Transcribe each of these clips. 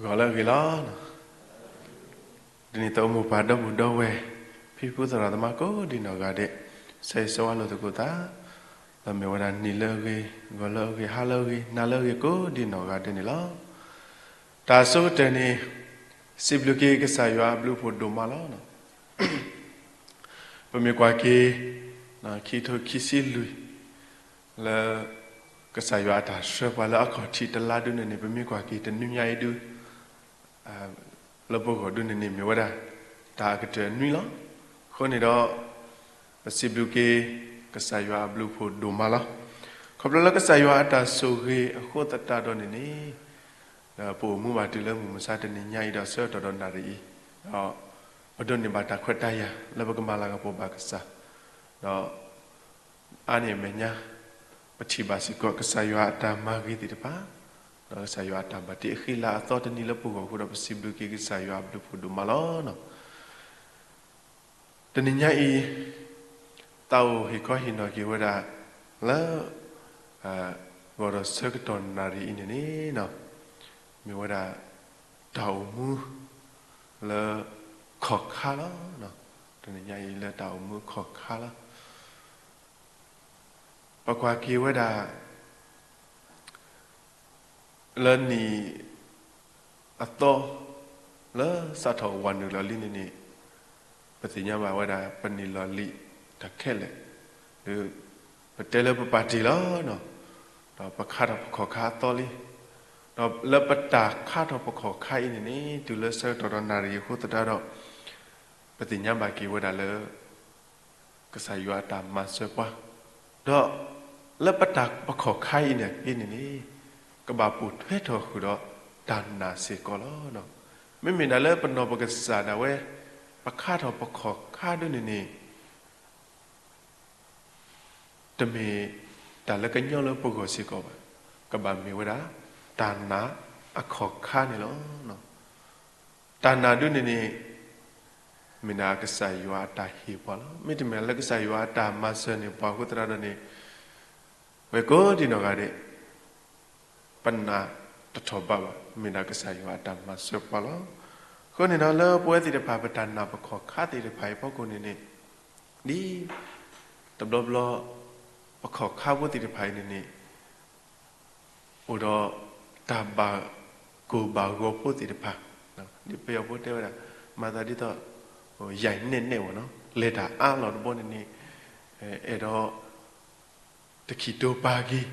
ဂီၤလၢအဂ့ၤလီၤ. တနံၤသးအိၣ်မိၢ်ပၢ်ဒီပုၢ်ဒီဝဲၢ် ဖံဖုသရၣ်သမါကိးဒံနီၢ်ဂၤဒဲး, ဆၢဂ့ၤဆၢဝါလိာ်သကိးသး, ဒီးမ့ၢ်ဝဲဒၣ်နံၤလၢအဂ့ၤ, ဂီၤလၢအဂ့ၤ, ဟါလၢအဂ့ၤ, နၤလၢအဂ့ၤကိးဒံနီၢ်ဂၤဒဲးန့ၣ်လီၤ. တၢ်အဆိကတၢၢ်န့ၣ် စံးဘျုးက့ၤကစၢ်ယွၤအဘျုးအဖှိၣ်ဒိၣ်မးလီၤ. ပမ့ၢ်ကွၢ်က့ၤ ခံကထိခံဆံလွံၢ် လၢကစၢ်ယွၤအတၢ်ဆှၢပှၤလၢအခီၣ်ထံးတလါဒုန့ၣ်န့ၣ် ပမ့ၢ်ကွၢ်က့ၤတနွံညါအံၤဒု လၢပဂီၢ်ဒုန့ၣ်န့ၣ် မ့ၢ်ဝဲဒၣ် တၢ်အကတၢၢ်အနွံလီၤ. အဃိန့ၣ်ဒီး ပစံးဘျုးက့ၤ ကစၢ်ယွၤအဘျုးအဖှိၣ်ဒိၣ်မးလီၤ. ခီဖျိလၢကစၢ်ယွၤအတၢ်ဆိၣ်ဂ့ၤအဃိသတးဒီးန့ၣ်န့ၣ် ဒီးပအိၣ်မူဘၣ်တုၤလၢမုၢ်မဆါတနံၤညါအံၤဒီးဆၢကတီၢ်ဒီးနၣ်ရံၣ်အံၤ, ဒီးပဒိးန့ၢ်ဘၣ်တၢ်ခွဲးတၢ်ယာ်လၢပကမၤလၤကပီၤဘၣ်ကစၢ်, ဒီး အါန့ၢ်အမဲာ်ညါ ပထံၣ်ဘၣ်စ့ၢ်ကီး ကစၢ်ယွၤအတၢ်မၤဂ့ၤသ့ၣ်တဖၣ်, ဒီးကစၢ်ယွၤအတၢ်ဘၣ်တ့အဃံအလၤအသီတနံၤလၢပဂီၢ်အဃိဒီး ပစံးဘျုးက့ၤကစၢ်ယွၤအဘျုးအဖှိၣ်ဒိၣ်မးလီၤ. တနံၤညါအံၤ သးအိၣ်ဟ့ၣ်ခီဟ့ၣ်နီၤက့ၤဝဲဒၣ်လၢ ဂီၤဒီးဆၢကတီၢ်နၣ်ရံၣ်အံၤန့ၣ်န့ၣ် မ့ၢ်ဝဲဒၣ် တၢ်အိၣ်မူ လၢ ခီၣ်ခါလီၤ. တနံၤညါအံၤလၢတၢ်အိၣ်မူခီၣ်ခါလီၤ. ပကွၢ်က့ၤဝဲဒၣ် လၢနံၣ် အသီ လၢစးထီၣ်ဝးနုာ်လီၤလံန့ၣ်န့ၣ် ပသ့ၣ်ညါဘၣ်ဝဲဒၣ် ပန့ၢ်လီၤလံာ်တၢ်ခဲလၢာ်, ဒီး ပတဲလၢပပာ်တ့ၢ်လီၤ. ဒီးပခါထီၣ်ပခီၣ်ခါအသီလံ. ဒီးလၢပတၢ်ခါထီၣ်ပခီၣ်ခါအံၤန့ၣ်န့ၣ် တုၤလၢဆၢကတီၢ်ဒီးနၣ်ရံၣ်အဃိသတးဒီး ပသ့ၣ်ညါဘၣ်က့ၤဝဲဒၣ်လၢ ကစၢ်ယွၤအတၢ်မၤစၢၤပှၤ, ဒီးလၢပတၢ်ပခီၣ်ခါအံၤန့ၣ်က့န့ၣ်န့ၣ် ကဘၣ်ပိာ်ထွဲထီၣ်ဃုာ်ဒီးတၢ်နာ်စ့ၢ်ကီးလီၤ. မ့မ့ၢ်ဒၣ်လၢပနီၢ်ပကစၢ်ဒၣ်ဝဲ ပခါထီၣ်ပခီၣ်ခါဒ်န့ၣ်န့ၣ် တမ့ၢ်တၢ်လၢကညီလၢပဂီၢ်စ့ၢ်ကီးဘၣ်. ကဘၣ်မ့ၢ်ဝဲဒၣ် တၢ်နာ်အခီၣ်ခါန့ၣ်လီၤ. တၢ်နာ်ဒ်န့ၣ်န့ၣ် မ့ၢ်ဒၣ်ကစၢ်ယွၤအတၢ်ဟ့ၣ်ပှၤလီၤ. မ့တမ့ၢ်လၢကစၢ်ယွၤအတၢ်မၤစၢၤန့ၢ်ပှၤအဃိသတးဒီးန့ၣ် ဝဲကိးဒံနီၢ်ဂၤဒဲး ပနာ်တထီၣ်ဘးဘၣ်. မ့ၢ်ဒၣ်ကစၢ်ယွၤအတၢ်မၤစၢၤပှၤလီၤ. အဃိန့ၣ်ဒီးလၢပဝဲသ့ၣ်တဖၣ် ပတၢ်နာ်ပခီၣ်ခါသ့ၣ်တဖၣ်အံၤအဖီခိၣ်န့ၣ်န့ၣ် ဒ် တဘျီဘျီ ပခီၣ်ခါဖိသ့ၣ်တဖၣ်အံၤန့ၣ်န့ၣ် အိၣ်ဒီးတၢ်ဘၣ်ကိၢ်ဘၣ်ဂီၤဖိသ့ၣ်တဖၣ်, ဒ်ပယီၤဖိတဲဝဲဒၣ် မၤသးဒ်သိး ယံာ်နဲၣ်နဲၣ်ဝဲနီၤ, လဲၤတၢ်အါလီၤတဘျီန့ၣ်န့ၣ် အဲၣ်ဒိး တခံးတိာ်ပာ်က့ၤ,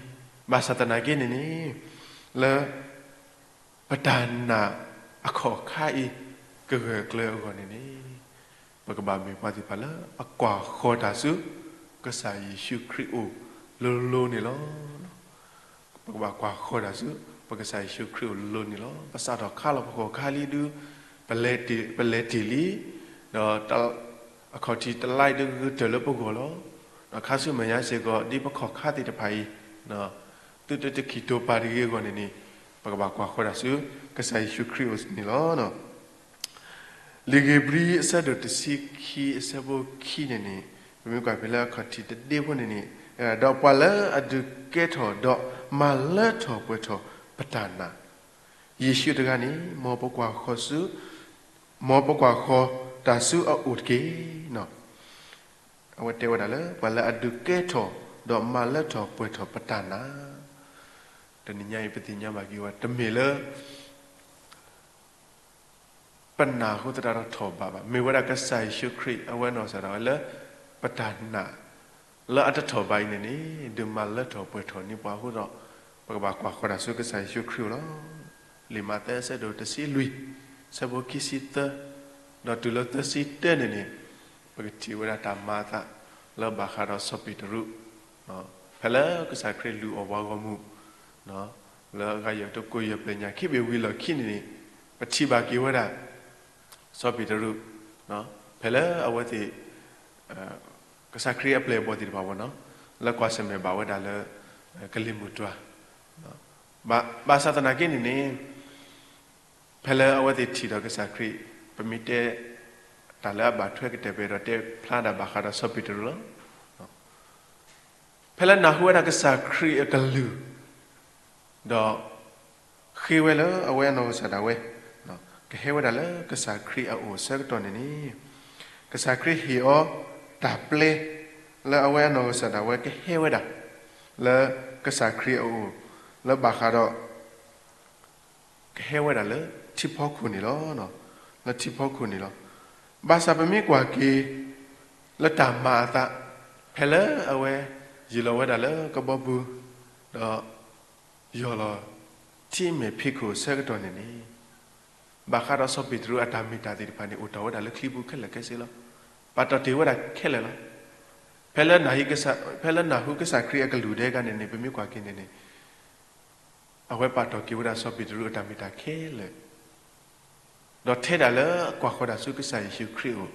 ဘၣ်ဆၣ်သနာ်က့န့ၣ်န့ၣ် လၢ ပတၢ်နာ်အခီၣ်ခါအံၤ ကဂၢၢ်ကျၢၤအဂီၢ်န့ၣ်န့ၣ် ပကဘၣ်မ့ၢ်ပှၤသ့ၣ်တဖၣ်လၢအကွၢ်ဃီၤတၢ်ဆူ ကစၢ်ယ့ၣ်ၡူးခရံာ်အိၣ်လိၤလိၤန့ၣ်လီၤ. ပကဘၣ်ကွၢ်ဃီၤတၢ်ဆူ ပကစၢ်ယ့ၣ်ၡူးခရံာ်အိၣ်လိၤလိၤန့ၣ်လီၤ. ပစးထီၣ်ခါလီၤပခီၣ်ခါလံဒု ပလဲၤတ့ၢ်လံ, ဒီး အခီၣ်ထံးတလါအံၤဒုဂုာ်တၢၢ်လၢပဂီၢ်လီၤ. ဒီးခါဆူမဲာ်ညါစ့ၢ်ကီး ဒ်ပခီၣ်ခါသ့ၣ်တဖၣ်အံၤ သုတတခံးတိာ်ပာ်တဂ့ၤအဂီၢ်န့ၣ်န့ၣ် ပကဘၣ်ကွၢ်ဃီၤတၢ်ဆူ ကစၢ်ယ့ၣ်ၡူးခရံာ်အိၣ်န့ၣ်လီၤ. လံာ်ဧ့ၤဘြံၤအဆၢဒိၣ်တဆံခံအဆၢဖိခံန့ၣ်န့ၣ် ပမ့ၢ်ကွၢ်ဖဲလၢအခီၣ်ထံးတဒ့ဖိန့ၣ်န့ၣ် ဒီးပှၤလၢအဒုးကဲထီၣ်ဒီးမၤလၢထီၣ်ပှဲၤထီၣ်ပတၢ်နာ် ယ့ၣ်ၡူးတဂၤန့ၣ် မ်ပကွၢ်ဃီၤဆူ မ်ပကွၢ်ဃီၤတၢ်ဆူအအိၣ်တက့ၢ်. အဝဲတဲဝဲဒၣ်လၢ ပှၤလၢအဒုးကဲထီၣ် ဒီးမၤလၢထီၣ်ပှဲၤထီၣ်ပတၢ်နာ်, တနံၤညါအံၤပသ့ၣ်ညါဘၣ်က့ၤဝဲ တမ့ၢ်လၢ ပနာ်အဃိသတးဒီးထီၣ်ဘးဘၣ်. မ့ၢ်ဝဲဒၣ်ကစၢ်ယ့ၣ်ၡူးခရံာ် အဝဲနီၢ်ကစၢ်ဒၣ်ဝဲလၢ ပတၢ်နာ် လၢအတထီၣ်ဘးအံၤန့ၣ်န့ၣ် ဒုးမၤလၢထီၣ်ပှဲၤထီၣ်န့ၢ်ပှၤအဃိဒီး ပကဘၣ်ကွၢ်ဃီၤတၢ်ဆူကစၢ်ယ့ၣ်ၡူးခရံာ်အိၣ်လီၤ. လံာ်မးသဲအဆၢဒိၣ်တဆံလွံၢ် အဆၢဖိခံဆံသၢ ဒီးတုၤလၢသၢဆံတၢန့ၣ်န့ၣ် ပကထံၣ်ဝဲဒၣ်တၢ်မၤအသး လၢဘၣ်ဃးဒီးစီၤပ့းတရူး ဖဲလၢကစၢ်ခရံာ်လုၢ်အီၣ်ပှၤဂီၢ်မုၢ် လၢအဂၤယဲၢ်တကိးယဲၢ်ပျဲၢ်ညၣ်ခံဘ့ၣ်ဝံၤလီၢ်ခံန့ၣ်န့ၣ် ပထံၣ်ဘၣ်က့ၤဝဲဒၣ် စီၤပ့းတရူး ဖဲလၢအဝဲသ့ၣ် ကစၢ်ခရံာ်အပျဲၢ်အဘီၣ်သ့ၣ်တဖၣ်ဝဲနီၤ လၢကွၢ်ဆၢၣ်မဲာ်ဘၣ်ဝဲဒၣ်လၢ ကလံၤမုၢ်တွၤ ဘၣ်ဆၣ်သနာ်က့န့ၣ်န့ၣ် ဖဲလၢအဝဲသ့ၣ်ထံၣ်ဒီးကစၢ်ခရံာ် ပမ့ၢ်တဲ တၢ်လၢအဘၣ်ထွဲကတၢၢ်ပဒီးတဲဖျါဒၣ်ဘၣ်ဃးဒီးစီၤပ့းတရူးလီၤ. ဖဲလၢနၢ်ဟူဝဲဒၣ်ကစၢ်ခရံာ်အကလုၢ် ဒီး ဃ့ဝဲလၢအဝဲအနီၢ်ကစၢ်ဒၣ်ဝဲ, ကဟဲဝဲဒၣ်လၢကစၢ်ခရံာ်အအိၣ်အဆၢကတီၢ်န့ၣ်န့ၣ်, ကစၢ်ခရံာ်ဟ့ၣ်အီၤတၢ်ပျဲ လၢအဝဲအနီၢ်ကစၢ်ဒၣ်ဝဲကဟဲဝဲဒၣ် လၢကစၢ်ခရံာ်အအိၣ်, လၢဘၣ်ဃးဒီး ကဟဲဝဲဒၣ်လၢထံဖီခိၣ်န့ၣ်လီၤ. လၢထံဖီခိၣ်န့ၣ်လီၤ. ဘၣ်ဆၣ်ပမ့ၢ်ကွၢ်က့ၤ လၢတၢ်မၤအသး ဖဲလၢအဝဲ ယံာ်လီၤဝဲဒၣ်လၢကဘီပူၤ, ဒီး ယီၢ်လီၤထံမဲာ်ဖံးခိၣ်အဆၢကတီၢ်န့ၣ်န့ၣ်, ဘၣ်ဃးဒီးစီၤပ့းတရူးအတၢ်မ့ၢ်တၢ်သ့ၣ်တဖၣ်န့ၣ် အိၣ်တီၢ်ဝဲဒၣ်လၢချံပူၤခဲလၢာ်ခဲဆ့လီၤ. ပာ်တီၢ်တ့ၢ်ဝဲဒၣ်ခဲလၢာ်လီၤ. ဖဲလၢ ဖဲလၢနၢ်ဟူကစၢ်ခရံာ်အကလုၢ်ဒဲးဂၤန့ၣ်န့ၣ် ပမ့ၢ်ကွၢ်က့ၤန့ၣ်န့ၣ်, အဝဲပာ်တီၢ်က့ၤဝဲဒၣ်စီၤပ့းတရူးအတၢ်မ့ၢ်တၢ်ခဲလၢာ်, ဒီးထဲဒၣ်လၢကွၢ်ဃီၤဒၣ်ဆူကစၢ်ယ့ၣ်ၡူးခရံာ်အအိၣ်,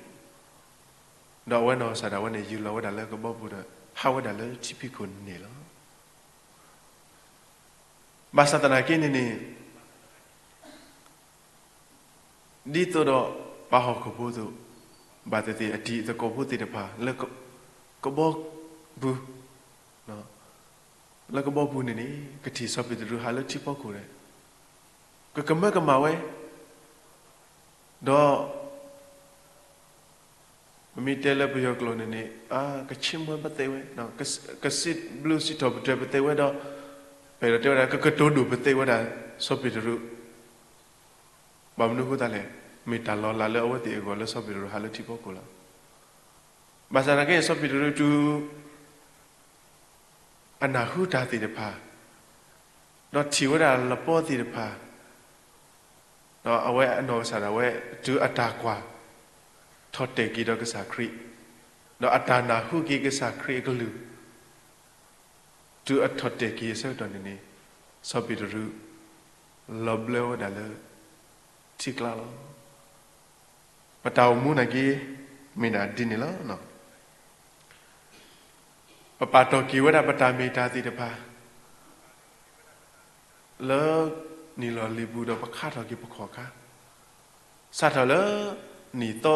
ဒီးအဝဲနီၢ်ကစၢ်ဒၣ်ဝဲန့ၣ် ယံာ်လီၤဝဲဒၣ်လၢကဘီပူၤဒီး ဟးဝဲဒၣ်လၢထံဖံးခိၣ်န့ၣ်လီၤ. ဘၣ်ဆၣ်သနာ်က့န့ၣ်န့ၣ် ဒ်သိးဒီးပှၤဟီၣ်ခိၣ်ဖိအသိး, ဘၣ်သ့ၣ်သ့ၣ်အတံၤသကိးဖိသ့ၣ်တဖၣ်လၢ ကဘီပူၤ, လၢကဘီပူၤန့ၣ်န့ၣ် ကထံၣ်စီၤပ့းတရူးဟးလၢထံဖီခိၣ်ဒီး ကကမၢကမၣ်ဝဲ, ဒီး ပမ့ၢ်တဲလၢပယီၤကျိာ်န့ၣ်န့ၣ် ကဆ့မွဲပသ့ဝဲ, ကစံးဘျုးစံးထီၣ်ပတြၢၤပသ့ဝဲဒီး ပအဲၣ်ဒိးတဲဝဲဒၣ် ကကတိၤဒိၣ်ပသ့ဝဲဒၣ် စီၤပ့းတရူး, ဘၣ်မနုၤအဃိသတးလဲၣ်, မ့ၢ်တၢ်လီၤလးလၢအဝဲသ့ၣ်အဂီၢ်လၢစီၤပ့းတရူးဟးလၢထံဖီခိၣ်လီၤ. ဘၣ်ဆၣ်သနာ်က့ စီၤပ့းတရူးတုၤ အနၢ်ဟူတၢ်သ့ၣ်တဖၣ်, ဒီးထံၣ်ဝဲဒၣ်လပီသ့ၣ်တဖၣ်, ဒီးအဝဲအနီၢ်ကစၢ်ဒၣ်ဝဲ တုၤအတၢ်ကွၢ် ထီၣ်တဲာ်က့ၤဒီးကစၢ်ခရံာ်, ဒီးအတၢ်နၢ်ဟူက့ၤကစၢ်ခရံာ်အကလုၢ် တုၤအထီၣ်တဲာ်က့ၤအဆၢကတီၢ်န့ၣ်န့ၣ်, စီၤပ့းတရူး လီၤဘျၢဝဲဒၣ်လၢ ထံကျါလီၤ. ပတၢ်အိၣ်မူနာ်က့ မ့ၢ်ဒၣ်ဒ်န့ၣ်လီၤ. ပပာ်တီၢ်က့ၤဝဲဒၣ်ပတၢ်မ့ၢ်တၢ်သ့ၣ်တဖၣ် လၢနံၣ်လီၢ်လံၤပူၤဒီးပခါထီၣ်က့ၤပခီၣ်ခါ, စးထီၣ်လၢနံၣ်သီ,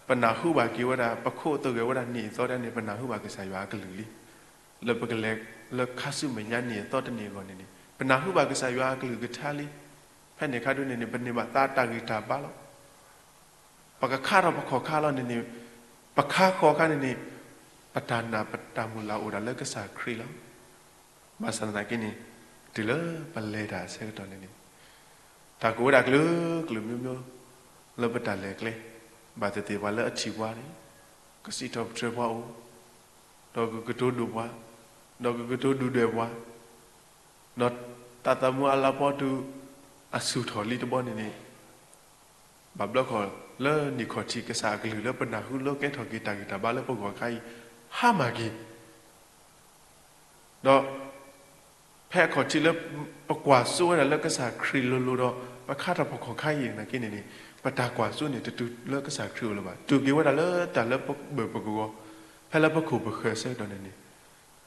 ပနၢ်ဟူဘၣ်က့ၤဝဲဒၣ် ပခိၣ်သဂၢၢ်ဝဲဒၣ်နံၣ်အသီဒၣ်န့ၣ် ပနၢ်ဟူဘၣ်ကစၢ်ယွၤအကလုၢ်လံ. လၢပကလဲၤလၢခါဆူမဲာ်ညါနံၣ်အသီတနံၣ်အဂီၢ်န့ၣ်န့ၣ် ပနၢ်ဟူဘၣ်ကစၢ်ယွၤအကလုၢ်ကထါလံ. ဖဲန့ၣ်အခါဒ်န့ၣ်န့ၣ် ပန့ၢ်ဘၣ်သးတၢ်ဂံၢ်တၢ်ဘါလီၤ. ပကခါထီၣ်ပခီၣ်ခါလီၤန့ၣ်န့ၣ်, ပခါဃီခါန့ၣ်န့ၣ်, ပတၢ်နာ်ပတၢ်မုၢ်လၢ်အိၣ်ဒၣ်လၢကစၢ်ခရံာ်လီၤ. ဘၣ်ဆၣ်သနာ်က့န့ၣ်, တုၤလၢပလဲၤတၢ်အဆၢကတီၢ်န့ၣ်န့ၣ်, တၢ်ကအိၣ်ဝဲဒၣ်ကျၢၤကျၢၤမံၤမံၤ လၢပတၢ်လဲၤကျဲ, ဘၣ်သ့ၣ်သ့ၣ်ပှၤလၢအထံၣ်ပှၤန့ၣ်, ကစံးထီၣ်ပတြၢၤပှၤအိၣ်, ဒီးကကတိၤဒိၣ်ပှၤ, ဒီးကကတိၤဒုၣ်ဒွဲၣ်ပှၤ, ဒီးတၢ်သးသမူအလၤကပီၤတုၤ အဆူၣ်ထီၣ်လံတဘျီန့ၣ်န့ၣ်, ဘၣ်ဘျီခီၣ်လၢနံၣ်ခီၣ်ထံးကစၢ်အကလုၢ်လၢပနၢ်ဟူလၢကဲထီၣ်က့ၤတၢ်ဂံၢ်တၢ်ဘါလၢပဂီၢ်ခါအံၤ, ဟါမၢ်က့ၤ ဒီး ဖဲအခီၣ်ထံးလၢပကွၢ်စိဝဲဒၣ်လၢကစၢ်ခရံာ်လိၤလိၤဒီး ပခါထီၣ်ပခီၣ်ခါအံၤနာ်က့န့ၣ်န့ၣ်, ပတၢ်ကွၢ်စိန့ၣ် တတုၤလၢကစၢ်ခရံာ်အအိၣ်လၢၤဘၣ်. တုၤက့ၤဝဲဒၣ်လၢတၢ်လၢပဘၢၣ်ပကဝီၤ, ဖဲလၢပခိၣ်ပဃၢၤအဆၢကတီၢ်န့ၣ်န့ၣ်,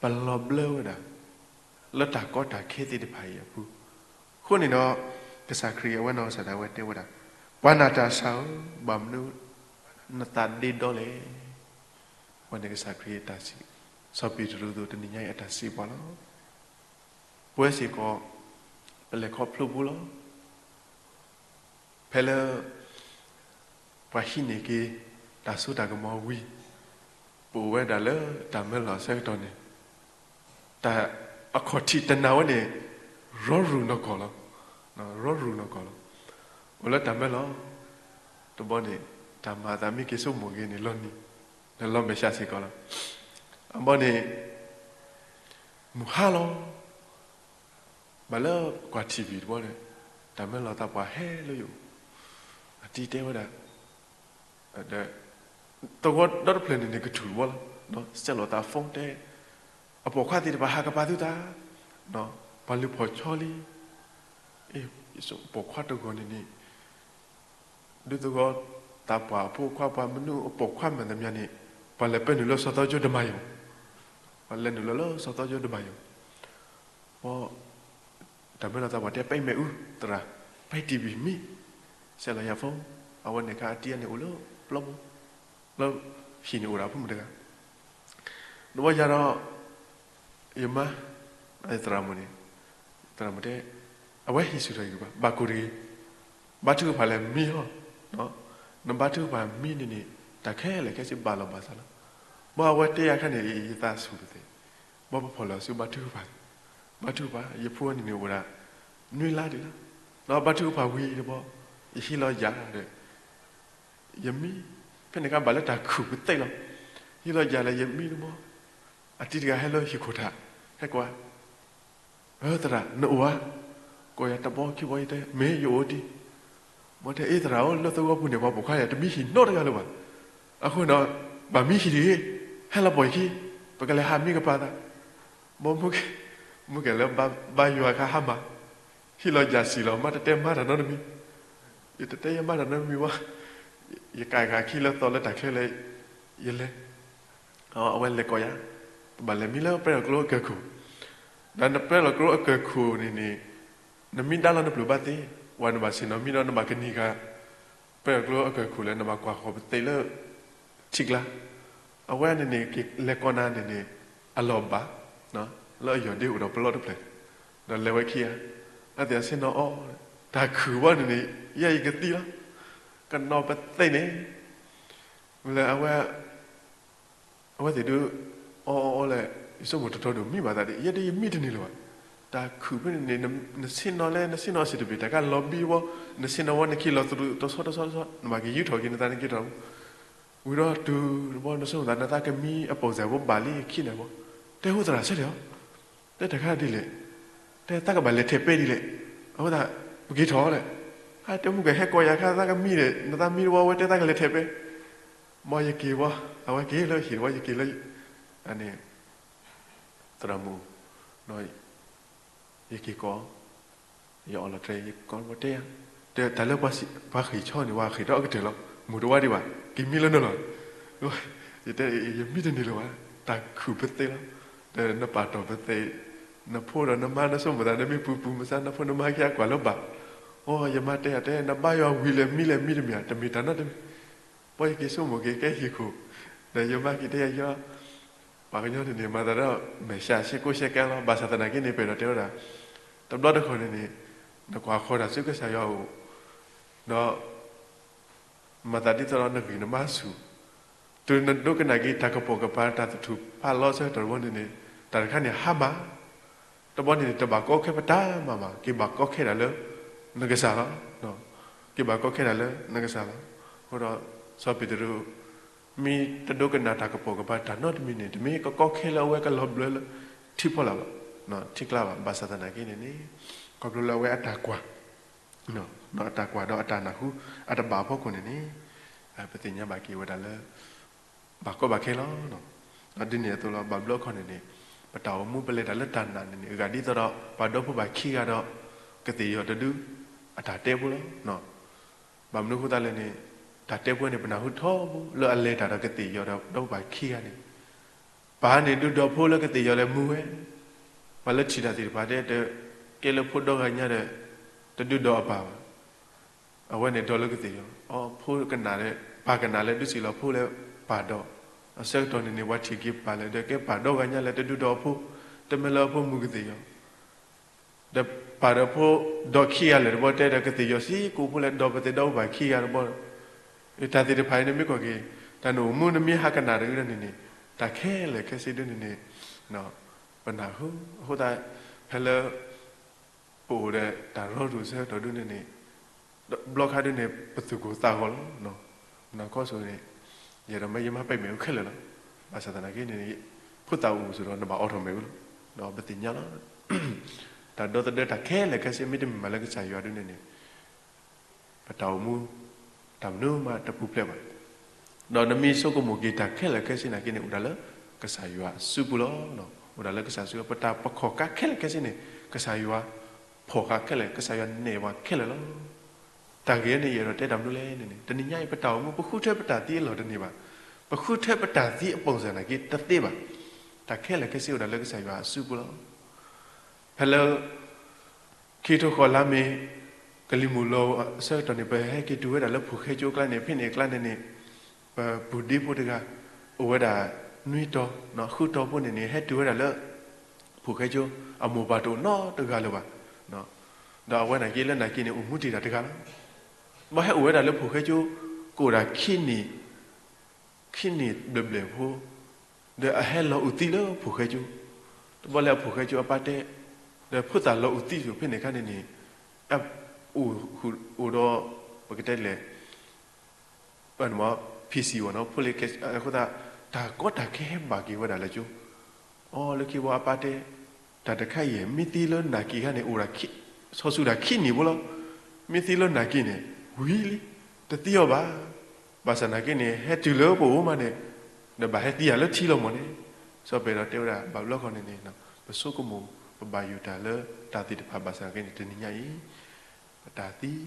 ပလီၤဘျၢဝဲဒၣ် လၢတၢ်ကီတၢ်ခဲသ့ၣ်တဖၣ်အံၤအပူၤ, အဃိန့ၣ်ဒီး ကစၢ်ခရံာ်အဝဲနီၢ်ကစၢ်ဒၣ်ဝဲတဲဝဲဒၣ်, ပှၤနာ်တၢ်ဆါဧၢ, ဘၣ်မနုၤနသးဒ့ဒီလဲၣ်. အဝဲန့ၣ်ကစၢ်ခရံာ်အတၢ်စံး, စီၤပ့းတရူးအသိးတနံၤညါအံၤအတၢ်စံးပှၤလီၤ. ပဝဲစ့ၢ်ကီး ပလဲၤခီဖျိပူၤလီၤ. ဖဲလၢ ပှၤဟံးန့ၢ်က့ၤ တၢ်စိတၢ်ကမီၤဝံၤ, ပအိၣ်ဝဲဒၣ်လၢတၢ်မၢလီၤအဆၢကတီၢ်န့ၣ်, တၢ်အခီၣ်ထံးတနၤဝဲန့ၣ် ရီရူၤနီၢ်ကီၢ်လီၤ. ရီရူၤနီၢ်ကီၢ်လီၤ. အိၣ်လၢတၢ်မၢလီၤတဘျီန့ၣ်, တၢ်မၤအသးမ့ၢ်က့ၤဆိကမိၣ်က့ၤန့ၣ် လီၤနံၤ, လီၤမဲာ်ဆှးစ့ၢ်ကီးလီၤ. အဘီန့ၣ် မုၢ်ဟါလီၤ. ဘၣ်လၢကွၢ်ထံၣ်ဘံၣ်တဘျီန့ၣ်, တၢ်မၢလီၤသးပှၢ်ဟဲလၢယအိၣ်, အတံၤတဲဝဲဒၣ်, ဒီး သဝီဒီတဖျၢၣ်န့ၣ်န့ၣ်ကထူၣ်တဘျီလီၤ. ဆဲးလီၤသး phone တဲ, အပိာ်ခွါသ့ၣ်တဖၣ်ဟးကပၤသုသး, ပှၤလုၢ်ဖီၣ်ဆီလံ. အပိာ်ခွါတဂီၤန့ၣ်န့ၣ် ဒုးသဝီသးပှၢ်အဖိခွါပှၤမနုၤအပိာ်ခွါမှန်သမျှန့ၣ်, ပှၤလဲၤပဲနုာ်လၢစီၤသီကၠိဒမၤယီၤ, ပှၤလဲၤနုာ်လီၤလၢစီၤသီကၠိဒမၤယီၤ. ပှၤ တၢ်မၢလီၤသးပှၢ်တဲ ပဲမဲာ်အူသရၣ်, ပဲတံၢ်ဘံၣ်မံ, ဆဲးလီၤယၤ phone, အဝဲန့ၣ်ခါအတံၤန့ၣ်အိၣ်လၢပျီပူၤ, လၢဟံၣ်န့ၣ်အိၣ်ဒၣ်ဖိမုၣ်တဂၤ, တဘျီယၤဒီး ယမါ သရၣ်မုၣ်န့ၣ်, သရၣ်မုၣ်တဲ, အဝဲဟံးဆူၣ်ထီၣ်ယဂံၢ်ဘါ, ဘၣ်ကိၢ်တဂ့ၤ, ဘါထုကဖၣ်လဲၣ်မံလီၤ. နဘါထုကဖၣ်မံန့ၣ်န့ၣ် တၢ်ခဲလၢာ်ခဲဆ့ဘၣ်လီၤဘၣ်စးလီၤ. ဘၣ်အဝဲတဲယၤခါန့ၣ် ယသးဆူၣ်ပသ့ၣ်, ဘၣ်ပဖီၣ်လီၤဆူဘါထုကဖၣ်, ဘါထုကဖၣ် ယဖိန့ၣ်န့ၣ်အိၣ်ဒၣ် နွံလါဒံးလီၤ. ဒီးဘါထုကဖၣ်ဝံၤတဘျီ ယဟံးလီၤယၤဒီး ယမံ, ဖဲန့ၣ်အခါဘၣ်လၢတၢ်ခုၣ်ပသ့ၣ်လီၤ. ဟံးလီၤယၤလၢယမံတဘျီ, အတံၤတဂၤဟဲလၢဟံၣ်ခိၣ်ထး ဟဲကွၢ်, အၢ သရၣ် နအိၣ်ဧါ, ကိးယၤတဘျီခံဘျီ ယတဲ မ့ၢ်ယအိၣ်တံၢ်, ဘၣ်တဲ အ့ သရၣ်ဧၢ လၢသဝီပူၤန့ၣ် ပှၤပိာ်ခွါယၤတမံဟံၣ်နီတဂၤလၢၤဘၣ်. အဃိန့ၣ် ဘၣ်မံဟံၣ်တဂ့ၤ, ဟဲလီၤပိာ်ယခံ, ပကလဲၤဟးမံကပၤသး. ဘၣ်မုၢ်ကဲၤလၢဘါယွၤအခါဟါမၢ်, ဟံးလီၤယၤစံၣ်လီၤ မ့ၢ်တတဲမၤတၢ်နီတမံၤ, ယတတဲယမၤတၢ်နီတမံၤဘၣ်, ယကးဂၤခံလၢသီလၢတၢ်ချၢလၢ ယလဲၤ အဝဲလဲၤကိးယၤ, ပဘၣ်လဲၤမံလၢပဲတြီကျိအကၢၢ်ခိၣ်, ဒီးနပဲတြီကျိအကၢၢ်ခိၣ်န့ၣ်န့ၣ် နမံဒါလီၤနပျိၢ်ဘၣ်သ့, ဝဲနဘၣ်ဆ့ၣ်နီၤမံဒီးနဘၣ်ကနံၣ်ဃာ် ပဲတြီကျိအကၢၢ်ခိၣ်လၢနဘၣ်ကွၢ်ဃီၤပသ့ၣ်လၢ ထံကျါ, အဝဲန့ၣ်န့ၣ် က့ၤလဲၤကိးနၤန့ၣ်န့ၣ် အလီၢ်ဘၣ်, လၢအယီၢ်ဒ့အိၣ်ဒီးပလီၢ်တဖျၢၣ်, ဒီးလဲၤဝဲခံဂၤ, အသ့ၣ်အဆ့ၣ်နီၤအီၤ, တၢ်ခုၣ်ဘၣ်န့ၣ်န့ၣ် ယဲယကသံလီၤ, ကနီၤပသ့ၣ်န့ၣ်, လၢအဝဲ အဝဲသ့ၣ်ဒုး အီအီအီလဲၣ်, ယဆိကမိၣ်တထီဒိၣ်မံဘၣ်သးဒ် ယဲဒ်ယမံတန့ၢ်လၢၤဘၣ်, တၢ်ခုၣ်ဖဲန့ၣ်န့ၣ် နဆ့ၣ်နီၤလဲၣ် နဆ့ၣ်နီၤအဆံးတဘ့ၣ် တၢ်ကလီၤဘံဘီ, နဆ့ၣ်နီၤဝဲနခံလီၤသရူးတဆီတဆီတဆီ နဘၣ်က့ၤယူၢ်ထီၣ်က့ၤနသးနက့ၤထီၣ်, ဝံၤဒီးတုၤတဘျီ နဆိကမိၣ်သး နသးကမံအပိာ်စၢ်ဖိဘၣ်လံခံန့ၣ်ဘၣ်, တဲဟိသရၣ်ဆၢထၢၣ်အီၤ တဲတၢ်ခါဒ်လဲၣ်, တဲသးကဘၣ်လဲၤထဲးပဲဒ်လဲၣ်, အဃိသတး ပက့ၤထီၣ်လဲၣ်, ဟဲတဲမုၢ်ကဲၤဟဲကိးယၤခါ သးကမံန့ၣ် နသးမံတဝီဝဲ တဲသးကလဲၤထဲးပဲ, မ်ယက့ၤဝဲ, အဝဲက့ၤလၢဟံၣ်တဝီ ယက့ၤလၢ န့ၣ် သရၣ်မုၣ်, ယက့ၤကိး, ယအီၣ်လီၤတြဲၤ ယကိးဝဲတဲယၤ, တဲတၢ်လၢပှၤဃ့ၢ်ဆီန့ၣ် ပှၤဃ့ၢ်ထီၣ်အကတၢၢ်လီၤ, မုၢ်တဝါဒံးဘၣ် က့ၤမံလၢနလီၢ်, ယတဲ ယမံတန့ၢ်လၢၤဘၣ်, တၢ်ခုၣ်ပသ့ၣ်လီၤ, ဒီးနပာ်တီၢ်ပသ့ၣ်, နဖိဒီးနမါ နဆိကမိၣ်သး နမ့ၢ်ပူၤပူၤမဆါ နဖိနမါခံဂၤကွၢ်လၢၤဘၣ်, အိ ယမါတဲယၤတဲ နဘါယွၤဝံၤလဲၣ်မံလဲၣ်မံတမ့ၢ်ဧါ တမ့ၢ်တၢ်နီတမံၤ, ပှၤယက့ၤဆိကမိၣ်က့ၤကဲဟံၣ်ခိၣ်, ဒီးယမါက့ၤတဲယၤ ယီ ပှၤကညီန့ၣ်န့ၣ် မၤသးဒီး မဲာ်ဆှးရှဲကိးရှဲကဲလီၤ, ဘၣ်ဆၣ်သနာ်က့န့ၣ် ပအဲၣ်ဒိးတဲဝဲဒၣ် တဘျီတခီၣ်န့ၣ်န့ၣ် နကွၢ်ဃီၤတၢ်ဆူကစၢ်ယွၤအအိၣ်, ဒီး မၤသးဒ်သိးဒီးနဂံၢ်နဘါဆူၣ်, တုၤနဒိကနၣ်က့ၤတၢ်ကပိာ်ကပၤ တၢ်သထူၣ်ဖးလီဆၢကတီၢ်တဘျီန့ၣ်န့ၣ် တၢ်တခါန့ၣ်ဟါမၢ်, တဘျီန့ၣ်န့ၣ် တဘၣ်ကီခဲပတၢ်မၤဘၣ်, က့ၤဘၣ်ကီခဲဒၣ်လၢ နကစၢ်လီၤ, က့ၤဘၣ်ကီခဲဒၣ်လၢနကစၢ်လီၤ, အဃိဒီး စီၤပ့းတရူး မ့ၢ်တဒိကနၣ်တၢ်ကပိာ်ကပၤတၢ်နီတမံၤန့ၣ် တမ့ၢ်ကကီခဲလၢအဝဲကလီၤဘျၢလၢ ထံဖီလာ်ဘၣ်, ထံကျါဘၣ်, ဘၣ်ဆၣ်သနာ်က့န့ၣ်န့ၣ် ခီဖျိလၢအဝဲအတၢ်ကွၢ် အတၢ်ကွၢ်ဒီးအတၢ်နၢ်ဟူ အတဘၣ်အဖီခိၣ်န့ၣ်န့ၣ် ပသ့ၣ်ညါဘၣ်က့ၤဝဲဒၣ်လၢ ဘၣ်ကီဘၣ်ခဲလီၤ. ဒီးဒ်န့ၣ်အသိးလီၤ ဘၣ်ဘျီခီန့ၣ်န့ၣ် ပတၢ်အိၣ်မူပလဲၤတၢ်လၢတၢ်နာ်န့ၣ်န့ၣ် အဂၤဒ်သိးဒီး ပှၤဒီဖိပၢ်ခံဂၤဒီး ကသ့ၣ်ယီၤတဒု အတၢ်တဲဖိလီၤ. ဘၣ်မနုၤအဃိသတးလဲၣ်န့ၣ် တၢ်တဲဖိန့ၣ် ပနၢ်ဟူထီဘိလၢအလဲၤတၢ်ဒီးကသ့ၣ်ယီၤဒီး ဒီဖိပၢ်ခံဂၤန့ၣ် ပၢ်န့ၣ်ဒုးဒီးဖိလၢကသ့ၣ်ယီၤလၢမူဝဲ, ပှၤလၢထံၣ်တၢ်သ့ၣ်တဖၣ်တဲ ကဲလၢဖိဒီဂၤညါဒီး တဒုးဒီးအပၢ်ဘၣ်. အဝဲန့ၣ်ဒီးလၢကသ့ၣ်ယီၤ, အဖိကနၣ်လၢ ပၢ်ကနၣ်လၢဒုးစံးလီၤဖိလၢပၢ်ဒီး, အဆၢကတီၢ်န့ၣ်န့ၣ် ပှၤထံၣ်က့ၤပၢ်လၢ ဒီးကဲပၢ်ဒီဂၤညါလၢတဒုးဒီးအဖိ, တမ့ၢ်လၢအဖိမူကသ့ၣ်ယီၤ ဒီးပၢ်ဒီးဖိ ဒီးခံဂၤလၢာ်တဘျီတဲဒီးကသ့ၣ်ယီၤစ့ၢ်ကီးဖိလၢဒီးပသ့ၣ်ဒီးဖိပၢ်ခံဂၤတဘျီ, တၢ်သ့ၣ်တဖၣ်အံၤန့ၣ်မ့ၢ်ကွၢ်က့ၤ တၢ်နအိၣ်မူနမ့ၢ်ဟးကနၣ်တဂ့ၤန့ၣ်န့ၣ် တၢ်ခဲလၢာ်ခဲဆ့ဒ်န့ၣ်န့ၣ် ပနၢ်ဟူ အဃိသတး ဖဲလၢ ပအိၣ်ဒီးတၢ်ရီဒိၣ်ဆၢကတီၢ်ဒ်န့ၣ်န့ၣ် ဘျီခါဒ်န့ၣ် ပသူၣ်ကိၢ်သးဂီၤလီၤ. မုၢ်နၤခီစိၤန့ၣ် ယအဲၣ်ဒိးမ့ၢ်ယမါပဲာ်မ့ၣ်အူခဲလၢာ်လီၤ. ဘၣ်ဆၣ်သနာ်က့န့ၣ် ဖိသၣ်အိၣ်စ့ၢ်ကီး နဘၣ်အိးထီၣ်မ့ၣ်အူလီၤ. ဒီးပသ့ၣ်ညါလီၤ. တၢ်ဒီသဒၢတၢ်ခဲလၢာ်ခဲဆ့မ့တမ့ၢ်မးလၢကစၢ်ယွၤဒ်န့ၣ်န့ၣ် ပတၢ်အိၣ်မူ တၢ်မနုၤမးတပူၤဖျဲးဘၣ်. ဒီးနမ့ၢ်ဆိကမိၣ်က့ၤတၢ်ခဲလၢာ်ခဲဆ့နာ်က့န့ၣ် အိၣ်ဒၣ်လၢကစၢ်ယွၤအစုပူၤလီၤ. အိၣ်ဒၣ်လၢကစၢ်စု ပတၢ်ပခီၣ်ကါခဲလၢာ်ခဲဆ့န့ၣ် ကစၢ်ယွၤ ဖီၣ်ဃာ်ခဲလၢာ် ကစၢ်ယွၤနဲၣ်ပှၤခဲလၢာ်လီၤ. တၢ်ဂ့ၢ်န့ၣ် ယအဲၣ်ဒိးတဲတၢ်မနုၤလဲၣ်န့ၣ်န့ၣ် တနံၤညါအံၤ ပတၢ်အိၣ်မူ ပဃုထၢပတၢ်သံအလီၢ်တန့ၢ်ဘၣ်. ပဃုထၢပတၢ်သံအပိာ်စၢ်နာ်က့တသ့ဘၣ်. တၢ်ခဲလၢာ်ခဲဆ့အိၣ်ဒၣ်လၢကစၢ်ယွၤအစုပူၤလီၤ. ဖဲလၢ ခံထိဃီလါမ့ၤ ကလံၤမုၢ်လီၤအဆၢကတီၢ်န့ၣ် ပဟဲက့ၤတုၤဝဲဒၣ်လၢဖိၣ်ဃဲကၠိအကျါန့ၣ် ဖဲန့ၣ်အကျါန့ၣ်န့ၣ် ပပုၢ်ဒ့ဖိတဂၤ အိၣ်ဝဲဒၣ်နွံတီၤ ဃုတီၤဖိန့ၣ်န့ၣ် ဟဲတုၤဝဲဒၣ်လၢ ဖိၣ်ဃဲကၠိ အမိၢ်ပၢ်တအိၣ်နီတဂၤလၢၤဘၣ်. ဒီးအဝဲနာ်က့လၢနာ်က့န့ၣ် အိၣ်မူတ့ၢ်တၢ်တဂၤလီၤ. ဘၣ်ဟဲအိၣ်ဝဲဒၣ်လၢဖိၣ်ဃဲကၠိ ကအိၣ်ဒၣ်ခံနံၣ်, ခံနံၣ်ဘျဲၣ်ဘျဲၣ်ဖိ, ဒီးအဟဲလီၤအုၣ်သံလၢဖိၣ်ဃဲကၠိ, တဘျီလၢအဖိၣ်ဃဲကၠိအပၢ်တဲ, ဒီးဖိသၣ်လီၤအုၣ်သံဖဲန့ၣ်အခါန့ၣ်န့ၣ်, အအိၣ်, အိၣ်ဒီး, ပကတဲလဲၣ် ပမ့ၢ် ဖံးစံၣ်ဝဲနီၤ ဖိလ့ၤကဲ အဃိသတး တၢ်ကီတၢ်ခဲဟဲဘၣ်က့ၤဝဲဒၣ်လၢကၠိ, အီ လၢခံဘီအပၢ်တဲ, တၢ်တခါအံၤ မ့ၢ်သံလၢနာ်က့ၤခါန့ၣ် အိၣ်ဒၣ်, ဆီဆူၣ်တၢ်ခံနံၣ်ဖိလီၤ. မ့ၢ်သံလၢနာ်က့ၤန့ၣ် ဝံၤလံ, တသံအီၤဘၣ်. ဘၣ်ဆၣ်နာ်က့ၤန့ၣ် ဟဲတုၤလၢပအိၣ်မးန့ၣ်, ဒီးဘၣ်ဟဲသံယၤလၢထံလီၤမၢ်န့ၣ်, စီၤပ့းတရူးတဲဝဲဒၣ် ဘၣ်ဘျီခီန့ၣ်န့ၣ်, ပဆိကမိၣ် ပဘၣ်ယိၣ်တၢ်လၢတၢ်သ့ၣ်တဖၣ်ဘၣ်ဆၣ်နာ်က့ၤန့ၣ် တနံၤညါအံၤ ပတၢ်သံ, ဒီး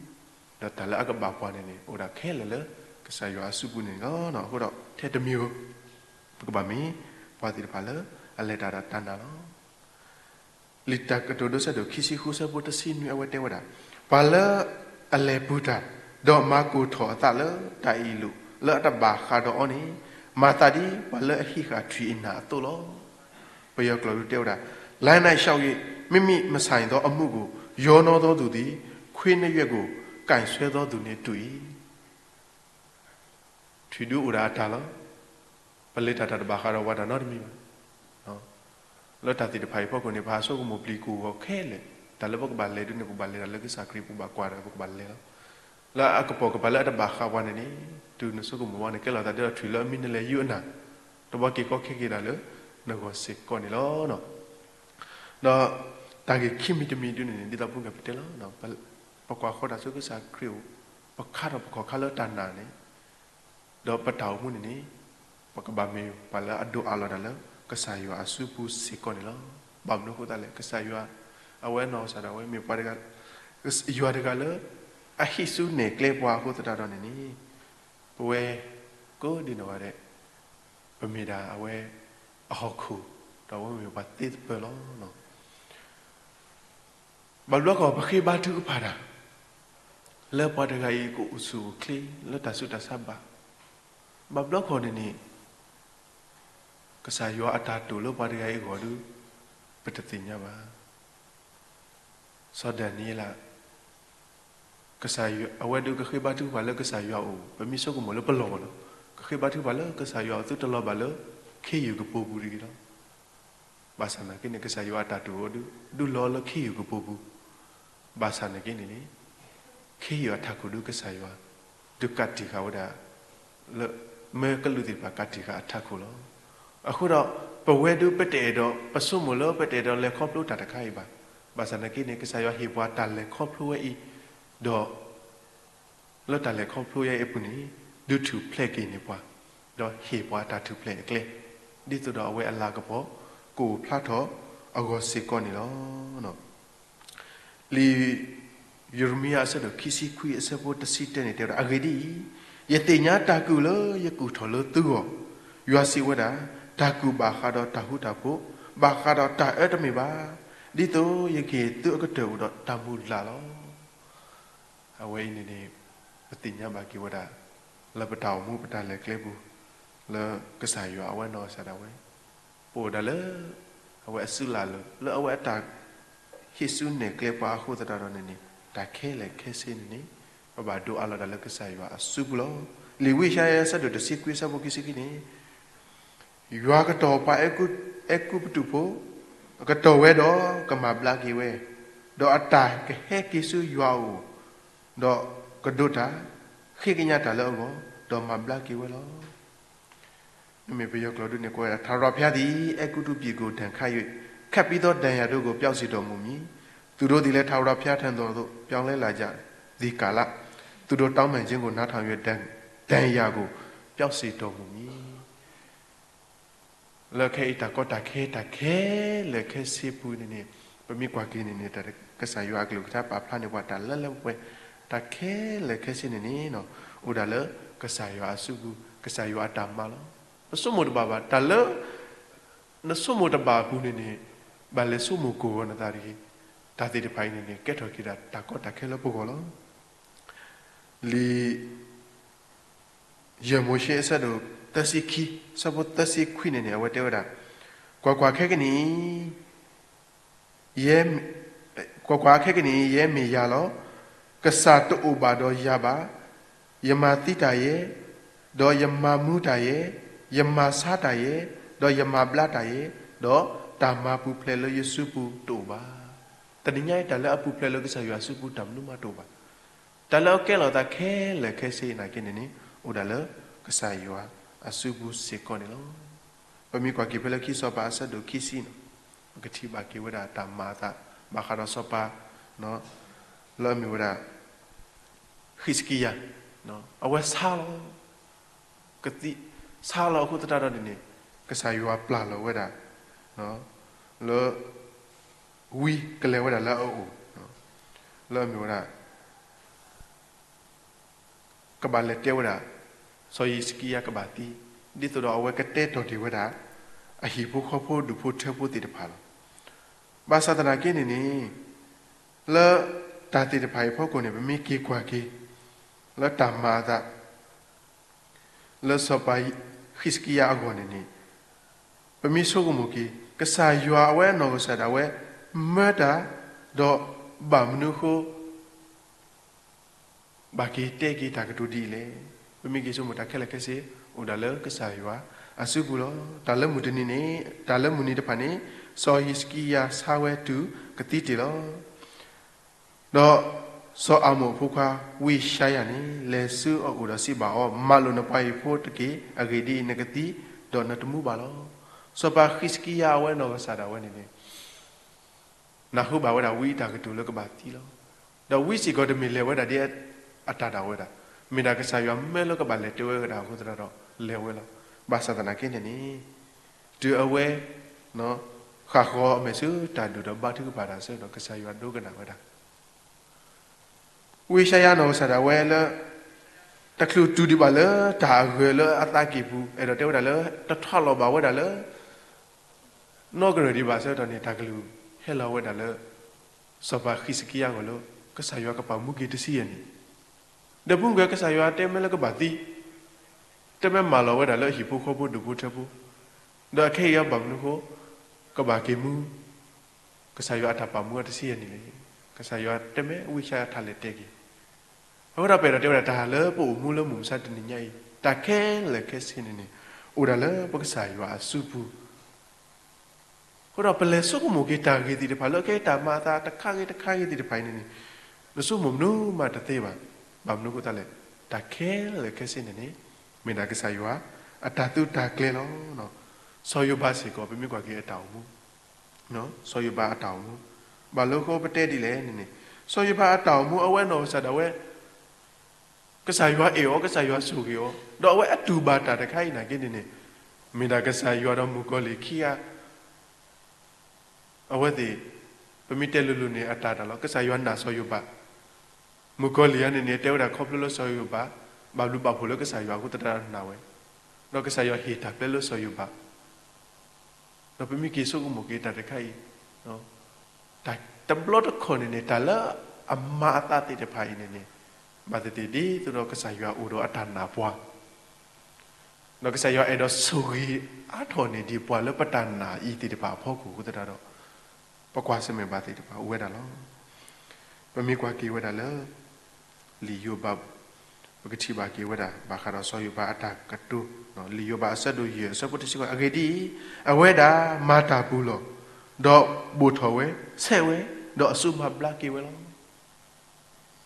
တၢ်လၢအကဘၣ်ပှၤန့ၣ်န့ၣ် အိၣ်ဒၣ်ခဲလၢာ်လၢကစၢ်ယွၤအစုပူၤန့ၣ်လီၤ. အဃိဒီးထဲတမံၤဧိၤ, ပကဘၣ်မ့ၢ်ပှၤသ့ၣ်တဖၣ်လၢအလဲၤတၢ်ဒီးတၢ်နာ်လီၤ. လံာ်တၢ်ကတိၤဒိ ဆၢဒိၣ်ခံဆံဃု ဆၢဖိတဆံနွံ အဝဲတဲဝဲဒၣ်, ပှၤလၢအလဲၤပူၤတၢ်, ဒီးမၤကိၢ်ထီၣ်အသးလၢတၢ်အ့ၣ်လိာ်လၢအတဘၣ်ဃးဒီးအီၤန့ၣ်, မၤသးဒ်ပှၤလၢအဟံးဃာ်ထွံၣ်အနၢ်အသိးလီၤ. ပယီၤကျိာ်ဒုးတဲဝဲဒၣ်, လၢနၢ်ရှောက်ရည်, မ့မ့ၢ်မဆၢၣ်အံၤသောအမူးကို ရောနှောသောသူသည် ခွေးနှစ်ရွက်ကို ကိုင်ဆွဲသောသူနှင့်တူ့ၣ်အံၤ. ထွံၣ်ဒုအိၣ်ဒၣ်အတၢ်လီၤ. ပလဲၤတၢ်တၢ်တဘၣ်ဃးဒီးပှၤတၢ်နီတမံၤဘၣ်. လၢတၢ်သ့ၣ်တဖၣ်အံၤဖီခိၣ်န့ၣ် ပဟးဆိကမိၣ်ပျံၤကိၢ်ဂီၤခဲလၢာ်, တၢ်လၢပကဘၣ်လဲၤဒုန့ၣ် ပဘၣ်လဲၤတၢ်လၢကစၢ်ခရံာ် ပဘၣ်ကွၢ်တၢ် ပကဘၣ်လဲၤလီၤ. လၢအကပိာ်ကပၤလၢအတဘၣ်ဃးပှၤန့ၣ်န့ၣ်, တုၤနဆိကမိၣ်ဝဲန့ၣ် ကဲလီၤသးဒ်ထွံၣ်လၢအမံနလဲၤယူၤအနၢ်, တဘျီက့ၤကီခဲက့ၤဒၣ်လၢနဂီၢ်စ့ၢ်ကီးန့ၣ်လီၤ. ဒီးတၢ်ဂ့ၢ်ခံမံၤတမံၤဒုန့ၣ်န့ၣ် ဒ်သိးပူၤကပတဲလီၤ, ပကွၢ်ဃီတၢ်ဆူကစၢ်ခရံာ်အိၣ်, ပခါထီၣ်ပခီၣ်ခါလၢတၢ်နာ်န့ၣ်, ဒီးပတၢ်အိၣ်မူန့ၣ်န့ၣ်, ပကဘၣ်မ့ၢ်ပှၤလၢအဒိးအးလီၤတၢ်လၢကစၢ်ယွၤအစုပူၤစ့ၢ်ကီးန့ၣ်လီၤ. ဘၣ်မနုၤအဃိသတးလဲၣ်, ကစၢ်ယွၤ အဝဲနီၢ်ကစၢ်ဒၣ်ဝဲမ့ၢ်ပှၤတဂၤ, ယွၤတဂၤလၢ အဟံးစုနဲၣ်ကျဲပှၤအဃိသတးဒီးန့ၣ်န့ၣ်, ပဝဲကိးဒ်နီၢ်ဂၤဒဲး ပမ့ၢ်ဒၣ်အဝဲအဟီၣ်ခိၣ်, ဒီးအဝဲမ့ၢ်ပှၤသ့သပၢၤလီၤ. ဘၣ်ဘျီခီ ပဃ့ဘါထုကဖၣ်တၢ် လၢပှၤတဂၤအံၤကအိၣ်ဆူၣ်အိၣ်ချ့ လၢတၢ်ဆူးတၢ်ဆါဘၣ်. ဘၣ်ဘျီခီန့ၣ်န့ၣ် ကစၢ်ယွၤအတၢ်တိာ်လၢပှၤတဂၤအံၤအဂီၢ်ဒု ပတသ့ၣ်ညါဘၣ်. စီၤဒၤနံးယ့လး ကစၢ်ယွၤ အဝဲဒုးကဃ့ဘါထုကဖၣ်လၢကစၢ်ယွၤအအိၣ်, ပမ့ၢ်ဆိကမိၣ်လၢပလီၢ်မ့ၢ်နီၤ, ကဃ့ဘါထုကဖၣ်လၢကစၢ်ယွၤအအိၣ် သုတလီၤဘၣ်လၢခ့ယုၢ်ကပိာ်ပူၤတဂ့ၤလီၤ. ဘၣ်ဆၣ်နာ်က့န့ၣ် ကစၢ်ယွၤအတၢ်တိာ်အီၤဒု ဒုးလီၤလၢခ့ယုၢ်ကပိာ်ပူၤ. ဘၣ်ဆၣ်နာ်က့န့ၣ်န့ၣ် ခ့ယုၢ်အထးခိၣ်ဒု ကစၢ်ယွၤ ဒုးကးတံာ်ဃာ်ဝဲဒၣ် လၢ မၢကလူးသ့ၣ်တဖၣ်ကးတံာ်ဃာ်အထးခိၣ်လီၤ. အဃိဒီး ပဝဲဒုပတအဲၣ်ဒိး ပဆိကမိၣ်လၢပတအဲၣ်ဒိးလဲၤခီဖျိတၢ်တခါအံၤဘၣ်. ဘၣ်ဆၣ်နာ်က့န့ၣ် ကစၢ်ယွၤဟ့ၣ်ပှၤတၢ်လဲၤခီဖျိဝဲအံၤ, ဒီး လၢတၢ်လဲၤခီဖျိဝဲအံၤအပူၤန့ၣ် ဒုးထူၣ်ဖျဲးက့ၤန့ၢ်ပှၤ, ဒီးဟ့ၣ်ပှၤတၢ်ထူၣ်ဖျဲးအကျဲ, ဒ်သိးဒီးအဝဲအလၤကပီၤ ကအိၣ်ဖျါထီၣ်အဂီၢ်စ့ၢ်ကီးန့ၣ်လီၤ. လံာ်ယံးရမံယၤအဆၢဒိၣ်ခံဆံခွံအဆၢဖိတဆံတၢန့ၣ်တဲဝဲဒၣ်, အဂ့ၢ်ဒ်အံၤ, ယသ့ၣ်ညါတၢ်ကူၣ်လၢယကူၣ်ထီၣ်လၢသုဂီၢ်, ယွၤစံးဝဲဒၣ်, တၢ်ကူၣ်ဘၣ်ဃးဒီးတၢ်ဃူတၢ်ဖိး, ဘၣ်ဃးဒီးတၢ်အၢတမ့ၢ်ဘၣ်, ဒ်သိးယကဟ့ၣ်သုအကတၢၢ်အိၣ်ဒီးတၢ်မုၢ်လၢ်လီၤ. အဝဲအံၤန့ၣ်န့ၣ် ပသ့ၣ်ညါဘၣ်က့ၤဝဲဒၣ် လၢပတၢ်အိၣ်မူပတၢ်လဲၤကျဲပူၤ လၢကစၢ်ယွၤအဝဲနီၢ်ကစၢ်ဒၣ်ဝဲ ပအိၣ်ဒၣ်လၢ အဝဲအစုလၢ်လၢ လၢအဝဲအတၢ်ဟံးစုနဲၣ်ကျဲပှၤအဃိသတးဒီးန့ၣ်န့ၣ် တၢ်ခဲလၢာ်ခဲဆ့န့ၣ်န့ၣ် ပဘၣ်ဒိးအးလီၤတၢ်လၢကစၢ်ယွၤအစုပူၤလီၤ. လံာ်ဝံယၡါယၤအဆၢဒိၣ်တဆံခွံအဆၢဖိခံဆံခံန့ၣ် ယွၤကတီၤပှၤအဲၤကူပတူးဖိ, ကတီၤဝဲဒီးကမၤဘျါက့ၤဝဲ, ဒီးအတၢ်ကဟဲက့ၤဆူယွၤအအိၣ်, ဒီးကဒိးတၢ်, ဃ့ကညးတၢ်လၢအဂီၢ်, ဒီးမၤဘျါက့ၤဝဲလီၤ. မ့မ့ၢ်ပယီၤကျိာ်ဒုန့ၣ် ကွဲးဝဲဒၣ်, ထာဝရဘုရားသည် အဲဂုတ္တုပြည်ကို ဒဏ်ခတ်၍ ခပ်ပြီးသော ဒဏ်ရာတို့ကို ပျောက်စေတော်မူမည်။ သူတို့သည်လည်း ထာဝရဘုရားထံတော်သို့ ပြောင်းလဲလာကြသည်ကာလ၊ သူတို့တောင်းပန်ခြင်းကို နားထောင်၍ ဒဏ်ရာကို ပျောက်စေတော်မူမည်. လၢခဲအံၤတၢ်ကီတၢ်ခဲ တၢ်ခဲလၢာ်ခဲဆ့ပူၤန့ၣ်န့ၣ် ပမ့ၢ်ကွၢ်က့ၤန့ၣ်န့ၣ် ကစၢ်ယွၤအကလုၢ်ကထါပာ်ဖျါန့ၢ်ပှၤတၢ်လၢလၢပှဲၤပှဲၤ တၢ်ခဲလၢာ်ခဲဆ့န့ၣ်န့ၣ် အိၣ်ဒၣ်လၢကစၢ်ယွၤအစုပူၤ ကစၢ်ယွၤအတၢ်မၤလီၤ. ပဆိကမိၣ်တဘၣ်ဘၣ် တၢ်လၢ နဆိကမိၣ်တဘၣ်အပူၤန့ၣ်န့ၣ် ဘၣ်လဲၤဆိကမိၣ်ကိၢ်ဂီၤနသးတဂ့ၤ. တၢ်သ့ၣ်တဖၣ်အံၤန့ၣ်န့ၣ် ကဲထီၣ်က့ၤဒၣ်တၢ်ကီတၢ်ခဲလၢပဂီၢ်လီၤ. လံာ် ယဲၢ်မိၤၡ့အဆၢဒိၣ်သၢဆံခံ ဆၢဖိသၢဆံခွံန့ၣ်န့ၣ် အဝဲတဲဝဲဒၣ်, ကွၢ်ကွၢ်, ခဲကနံၣ်အံၤ ယဲ ကွၢ်ကွၢ်, ခဲကနံၣ်အံၤ ယဲမ့ၢ်ယၤလီၤ. ကစၢ်တအိၣ်ဘၣ်ဒီးယၤဘၣ်. ယမၤသံတၢ်ယဲ, ဒီးယမၤမူတၢ်ယဲ, ယမၤဆါတၢ်ယဲ, ဒီးယမၤဘျါတၢ်ယဲ, ဒီးတၢ်မၤပူၤဖျဲးလၢယစုပူၤတအိၣ်ဘၣ်. တနံၤညါအံၤ တၢ်လၢအပူၤဖျဲးလၢကစၢ်ယွၤအစုပူၤ တၢ်မနုၤမးတအိၣ်ဘၣ်. တၢ်လၢအကဲလီၤသးခဲလၢာ်ခဲဆ့နာ်က့န့ၣ်န့ၣ် အိၣ်ဒၣ်လၢကစၢ်ယွၤအစုပူၤစ့ၢ်ကီးန့ၣ်လီၤ. ပမ့ၢ်ကွၢ်က့ၤဖဲလၢခံစီၤပၤအဆၢဒိၣ်ခံဆံန့ၣ်, ပကထံၣ်ဘၣ်က့ၤဝဲဒၣ်တၢ်မၤအသး ဘၣ်ဃးဒီးစီၤပၤ လၢအမ့ၢ်ဝဲဒၣ် ဟံးစကံယၤ, အဝဲဆါလီၤ, ကသံၣ်ဆါလီၤအဃိသတးဒီးန့ၣ်န့ၣ် ကစၢ်ယွၤပျၢ်လီၤဝဲဒၣ် လၢ ဝံကလဲၤဝဲဒၣ်လၢအအိၣ် လၢအမ့ၢ်ဝဲဒၣ် ကဘၣ်လဲၤတဲဝဲဒၣ် စီၤဟံးစကံယၤကဘၣ်သံ, ဒ်သိးဒီးအဝဲကတဲတီၢ်တ့ၢ်ဝဲဒၣ် အဟံၣ်ဖိဃီဖိဒူၣ်ဖိထၢဖိသ့ၣ်တဖၣ်လီၤ. ဘၣ်ဆၣ်သနာ်က့န့ၣ်န့ၣ် လၢတၢ်သ့ၣ်တဖၣ်အံၤအဖီခိၣ်န့ၣ် ပမ့ၢ်က့ၤကွၢ်က့ၤ လၢတၢ်မၤအသး လၢစီၤပၤဟံးစကံယၤအဂီၢ်န့ၣ်န့ၣ် ပမ့ၢ်ဆိကမိၣ်က့ၤ ကစၢ်ယွၤအဝဲအနီၢ်ကစၢ်ဒၣ်ဝဲ မၢတၢ် ဒီးဘၣ်မနုၤအဃိ ဘၣ်က့ၤတဲက့ၤတၢ်ကတိၤဒ်အံၤလဲၣ်. ပမ့ၢ်က့ၤဆိကမိၣ် တၢ်ခဲလၢာ်ခဲဆ့ အိၣ်ဒၣ်လၢကစၢ်ယွၤအစုပူၤလီၤ. တၢ်လၢမုၢ်တနံၤန့ၣ် တၢ်လၢမုၢ်နံၤတဖၣ်န့ၣ် စီၤဟံးစကံယၤဆါဝဲတုၤကသံတ့ၢ်လီၤ. ဒီးစီၤအၤမိၣ်အဖိခွါ ဝံယၡါယၤန့ၣ် လဲၤဆူအအိၣ်ဒီးစံးဘၣ်အီၤ, မၤလိာ်နပှၤဟံၣ်ဖိတက့ၢ်. အဂ့ၢ်ဒ်အံၤ, နကသံ, ဒီးနတမူဘၣ်လီၤ. စီၤပၤဟံးစကံယၤအဝဲအနီၢ်ကစၢ်ဒၣ်ဝဲန့ၣ်န့ၣ် နၢ်ဟူဘၣ်ဝဲဒၣ်ဝံအတၢ်ကတိၤလၢကဘၣ်သံလီၤ. ဒီးဝံစ့ၢ်ကီးတမ့ၢ်လဲၤဝဲဒၣ်ဒ်အတၢ်ဒၣ်ဝဲဒၣ်, မ့ၢ်ဒၣ်ကစၢ်ယွၤမၢလၢကဘၣ်လဲၤတဲဝဲဒၣ်အဃိသတးဒီး လဲၤဝဲလီၤ. ဘၣ်ဆၣ်သနာ်က့န့ၣ်န့ၣ် တုၤအဝဲ ဃၣ်ဃီၤအမဲာ်ဆူတၢ်ဒူၣ်ဒီးဘါထုကဖၣ်တၢ်အဆၢကတီၢ် ကစၢ်ယွၤဒိကနၣ်ဝဲဒၣ် ဝံယၡါယၤနီၢ်ကစၢ်ဒၣ်ဝဲလၢ တချုးတုၤဒံးဘၣ်လၢတၢ်အဂၢၢ်လၢအသးကံၢ်ပူၤ အဲၣ်ဒိးတဲဝဲဒၣ်လၢ တထီၣ်လီၤဘၣ်ဝဲဒၣ်လၢ နီၢ်ကရၢၢ်ဒံးဘၣ်အဆၢကတီၢ်န့ၣ် တၢ်ကလုၢ်ဟဲလီၤဝဲဒၣ်လၢ စီၤပၤဟံးစကံယၤအဂီၢ်လၢ ကစၢ်ယွၤကပာ်မူက့ၤတဆံယဲၢ်နံၣ်, ဒီးဖုမုၢ်ကစၢ်ယွၤတဲမ့ၢ်လၢကဘၣ်သံ, တဲမ့ၢ်မၤလီၤဝဲဒၣ်လၢအဟံၣ်ဖိဃီဖိဒူၣ်ဖိထၢဖိ, ဒီးအခဲအံၤဘၣ်မနုၤအဃိ ကဘၣ်က့ၤမူ ကစၢ်ယွၤအတၢ်ပာ်မူအတဆံယဲၢ်နံၣ်လဲၣ်. ကစၢ်ယွၤတဲမ့ၢ်ဝံယၡါယၤထးလဲၣ်တဲက့ၤ, အဃိဒီးပအဲၣ်ဒိးတဲဝဲဒၣ် တၢ်လၢပအိၣ်မူလၢမုၢ်မဆါတနံၤညါအံၤ တၢ်ခဲလၢာ်ခဲဆ့န့ၣ်န့ၣ် အိၣ်ဒၣ်လၢပကစၢ်ယွၤအစုပူၤ အဃိဒီးပလဲၤဆိကမိၣ်က့ၤတၢ်ဂ့ၢ်သ့ၣ်တဖၣ်လၢအကဲတၢ်မၤအသးတခါဂ့ၤတခါဂ့ၤသ့ၣ်တဖၣ်အံၤန့ၣ်န့ၣ် နဆိကမိၣ်မနုၤမးတသ့ဘၣ်. ဘၣ်မနုၤအဃိသတးလဲၣ်, တၢ်ခဲလၢာ်ခဲဆ့န့ၣ်န့ၣ် မ့ၢ်ဒၣ်ကစၢ်ယွၤအတၢ်သုးတၢ်ကျဲၤလီၤ. စီၤယိၤဘးစ့ၢ်ကီး ပမ့ၢ်ကွၢ်က့ၤအတၢ်အိၣ်မူ စီၤယိၤဘးအတၢ်အိၣ်မူ, ဘၣ်လၢဃိပတဲဒ်လဲၣ်န့ၣ်န့ၣ် စီၤယိၤဘးအတၢ်အိၣ်မူ အဝဲနီၢ်ကစၢ်ဒၣ်ဝဲ ကစၢ်ယွၤအဲၣ်အီၤ ကစၢ်ယွၤဆိၣ်ဂ့ၤအီၤ ဒီးအဝဲအတူၢ်ဘၣ်တၢ်တခါအံၤနာ်က့န့ၣ်န့ၣ် မ့ၢ်ဒၣ်ကစၢ်ယွၤဒီးမုၣ်ကီၤလံၢ်ခံဂၤ အဝဲသ့ၣ် ပမ့ၢ်တဲလိၤလိၤန့ၣ် အတၢ်တၢ်လီၤ. ကစၢ်ယွၤနာ်စီၤယိၤဘး, မုၣ်ကီၤလံၢ်အံၤန့ၣ်န့ၣ် တဲဝဲဒၣ်ခီဖျိလၢစီၤယိၤဘး ဘၣ်ဘျုးဘၣ်ဖှိၣ်လၢကစၢ်ယွၤအဃိသတးဒီးနာ်ဝဲ, ဒီးကစၢ်ယွၤဟ့ၣ်တၢ်ပျဲလၢစီၤယိၤဘး ဒီးပမ့ၢ်က့ၤဆိကမိၣ်က့ၤတၢ်တခါအံၤ, တဘျီတခီၣ်န့ၣ်န့ၣ် တၢ်လၢအမၤအသးသ့ၣ်တဖၣ်အံၤန့ၣ်န့ၣ် ဘၣ်သ့ၣ်သ့ၣ်ဒ်သိးဒီးကစၢ်ယွၤအိၣ်ဒီးအတၢ်နာ်ပှၤ ဒီးကစၢ်ယွၤအဲၣ်ဒိးဆိၣ်ဂ့ၤအါထီၣ်န့ၢ်ဒံးပှၤလၢပတၢ်နာ်အံၤသ့ၣ်တဖၣ်အဖီခိၣ်အဃိသတးဒီး ပကွၢ်ဆၢၣ်မဲာ်ဘၣ်သ့ၣ်တဖၣ်အိၣ်ဝဲဒၣ်လီၤ. ပမ့ၢ်ကွၢ်က့ၤဝဲဒၣ်လၢ လံာ်ယိၤဘး, ပကထံၣ်ဘၣ်က့ၤဝဲဒၣ် ဘၣ်ဃးဒီးစီၤယိၤဘးအတၢ်ကတိၤ, လံာ်ယိၤဘးအဆၢဒိၣ်ယဲၢ်အဆၢဖိတဆံဃိး, အဂ့ၢ်ဒ်အံၤ, အဝဲဒၣ်မၤတၢ်ပူၤလီၢ်, ဒီးဘိၣ်ထီၣ်ဝဲ, ဆဲးဝဲ, ဒီးအစိမၤဘျါက့ၤဝဲလီၤ.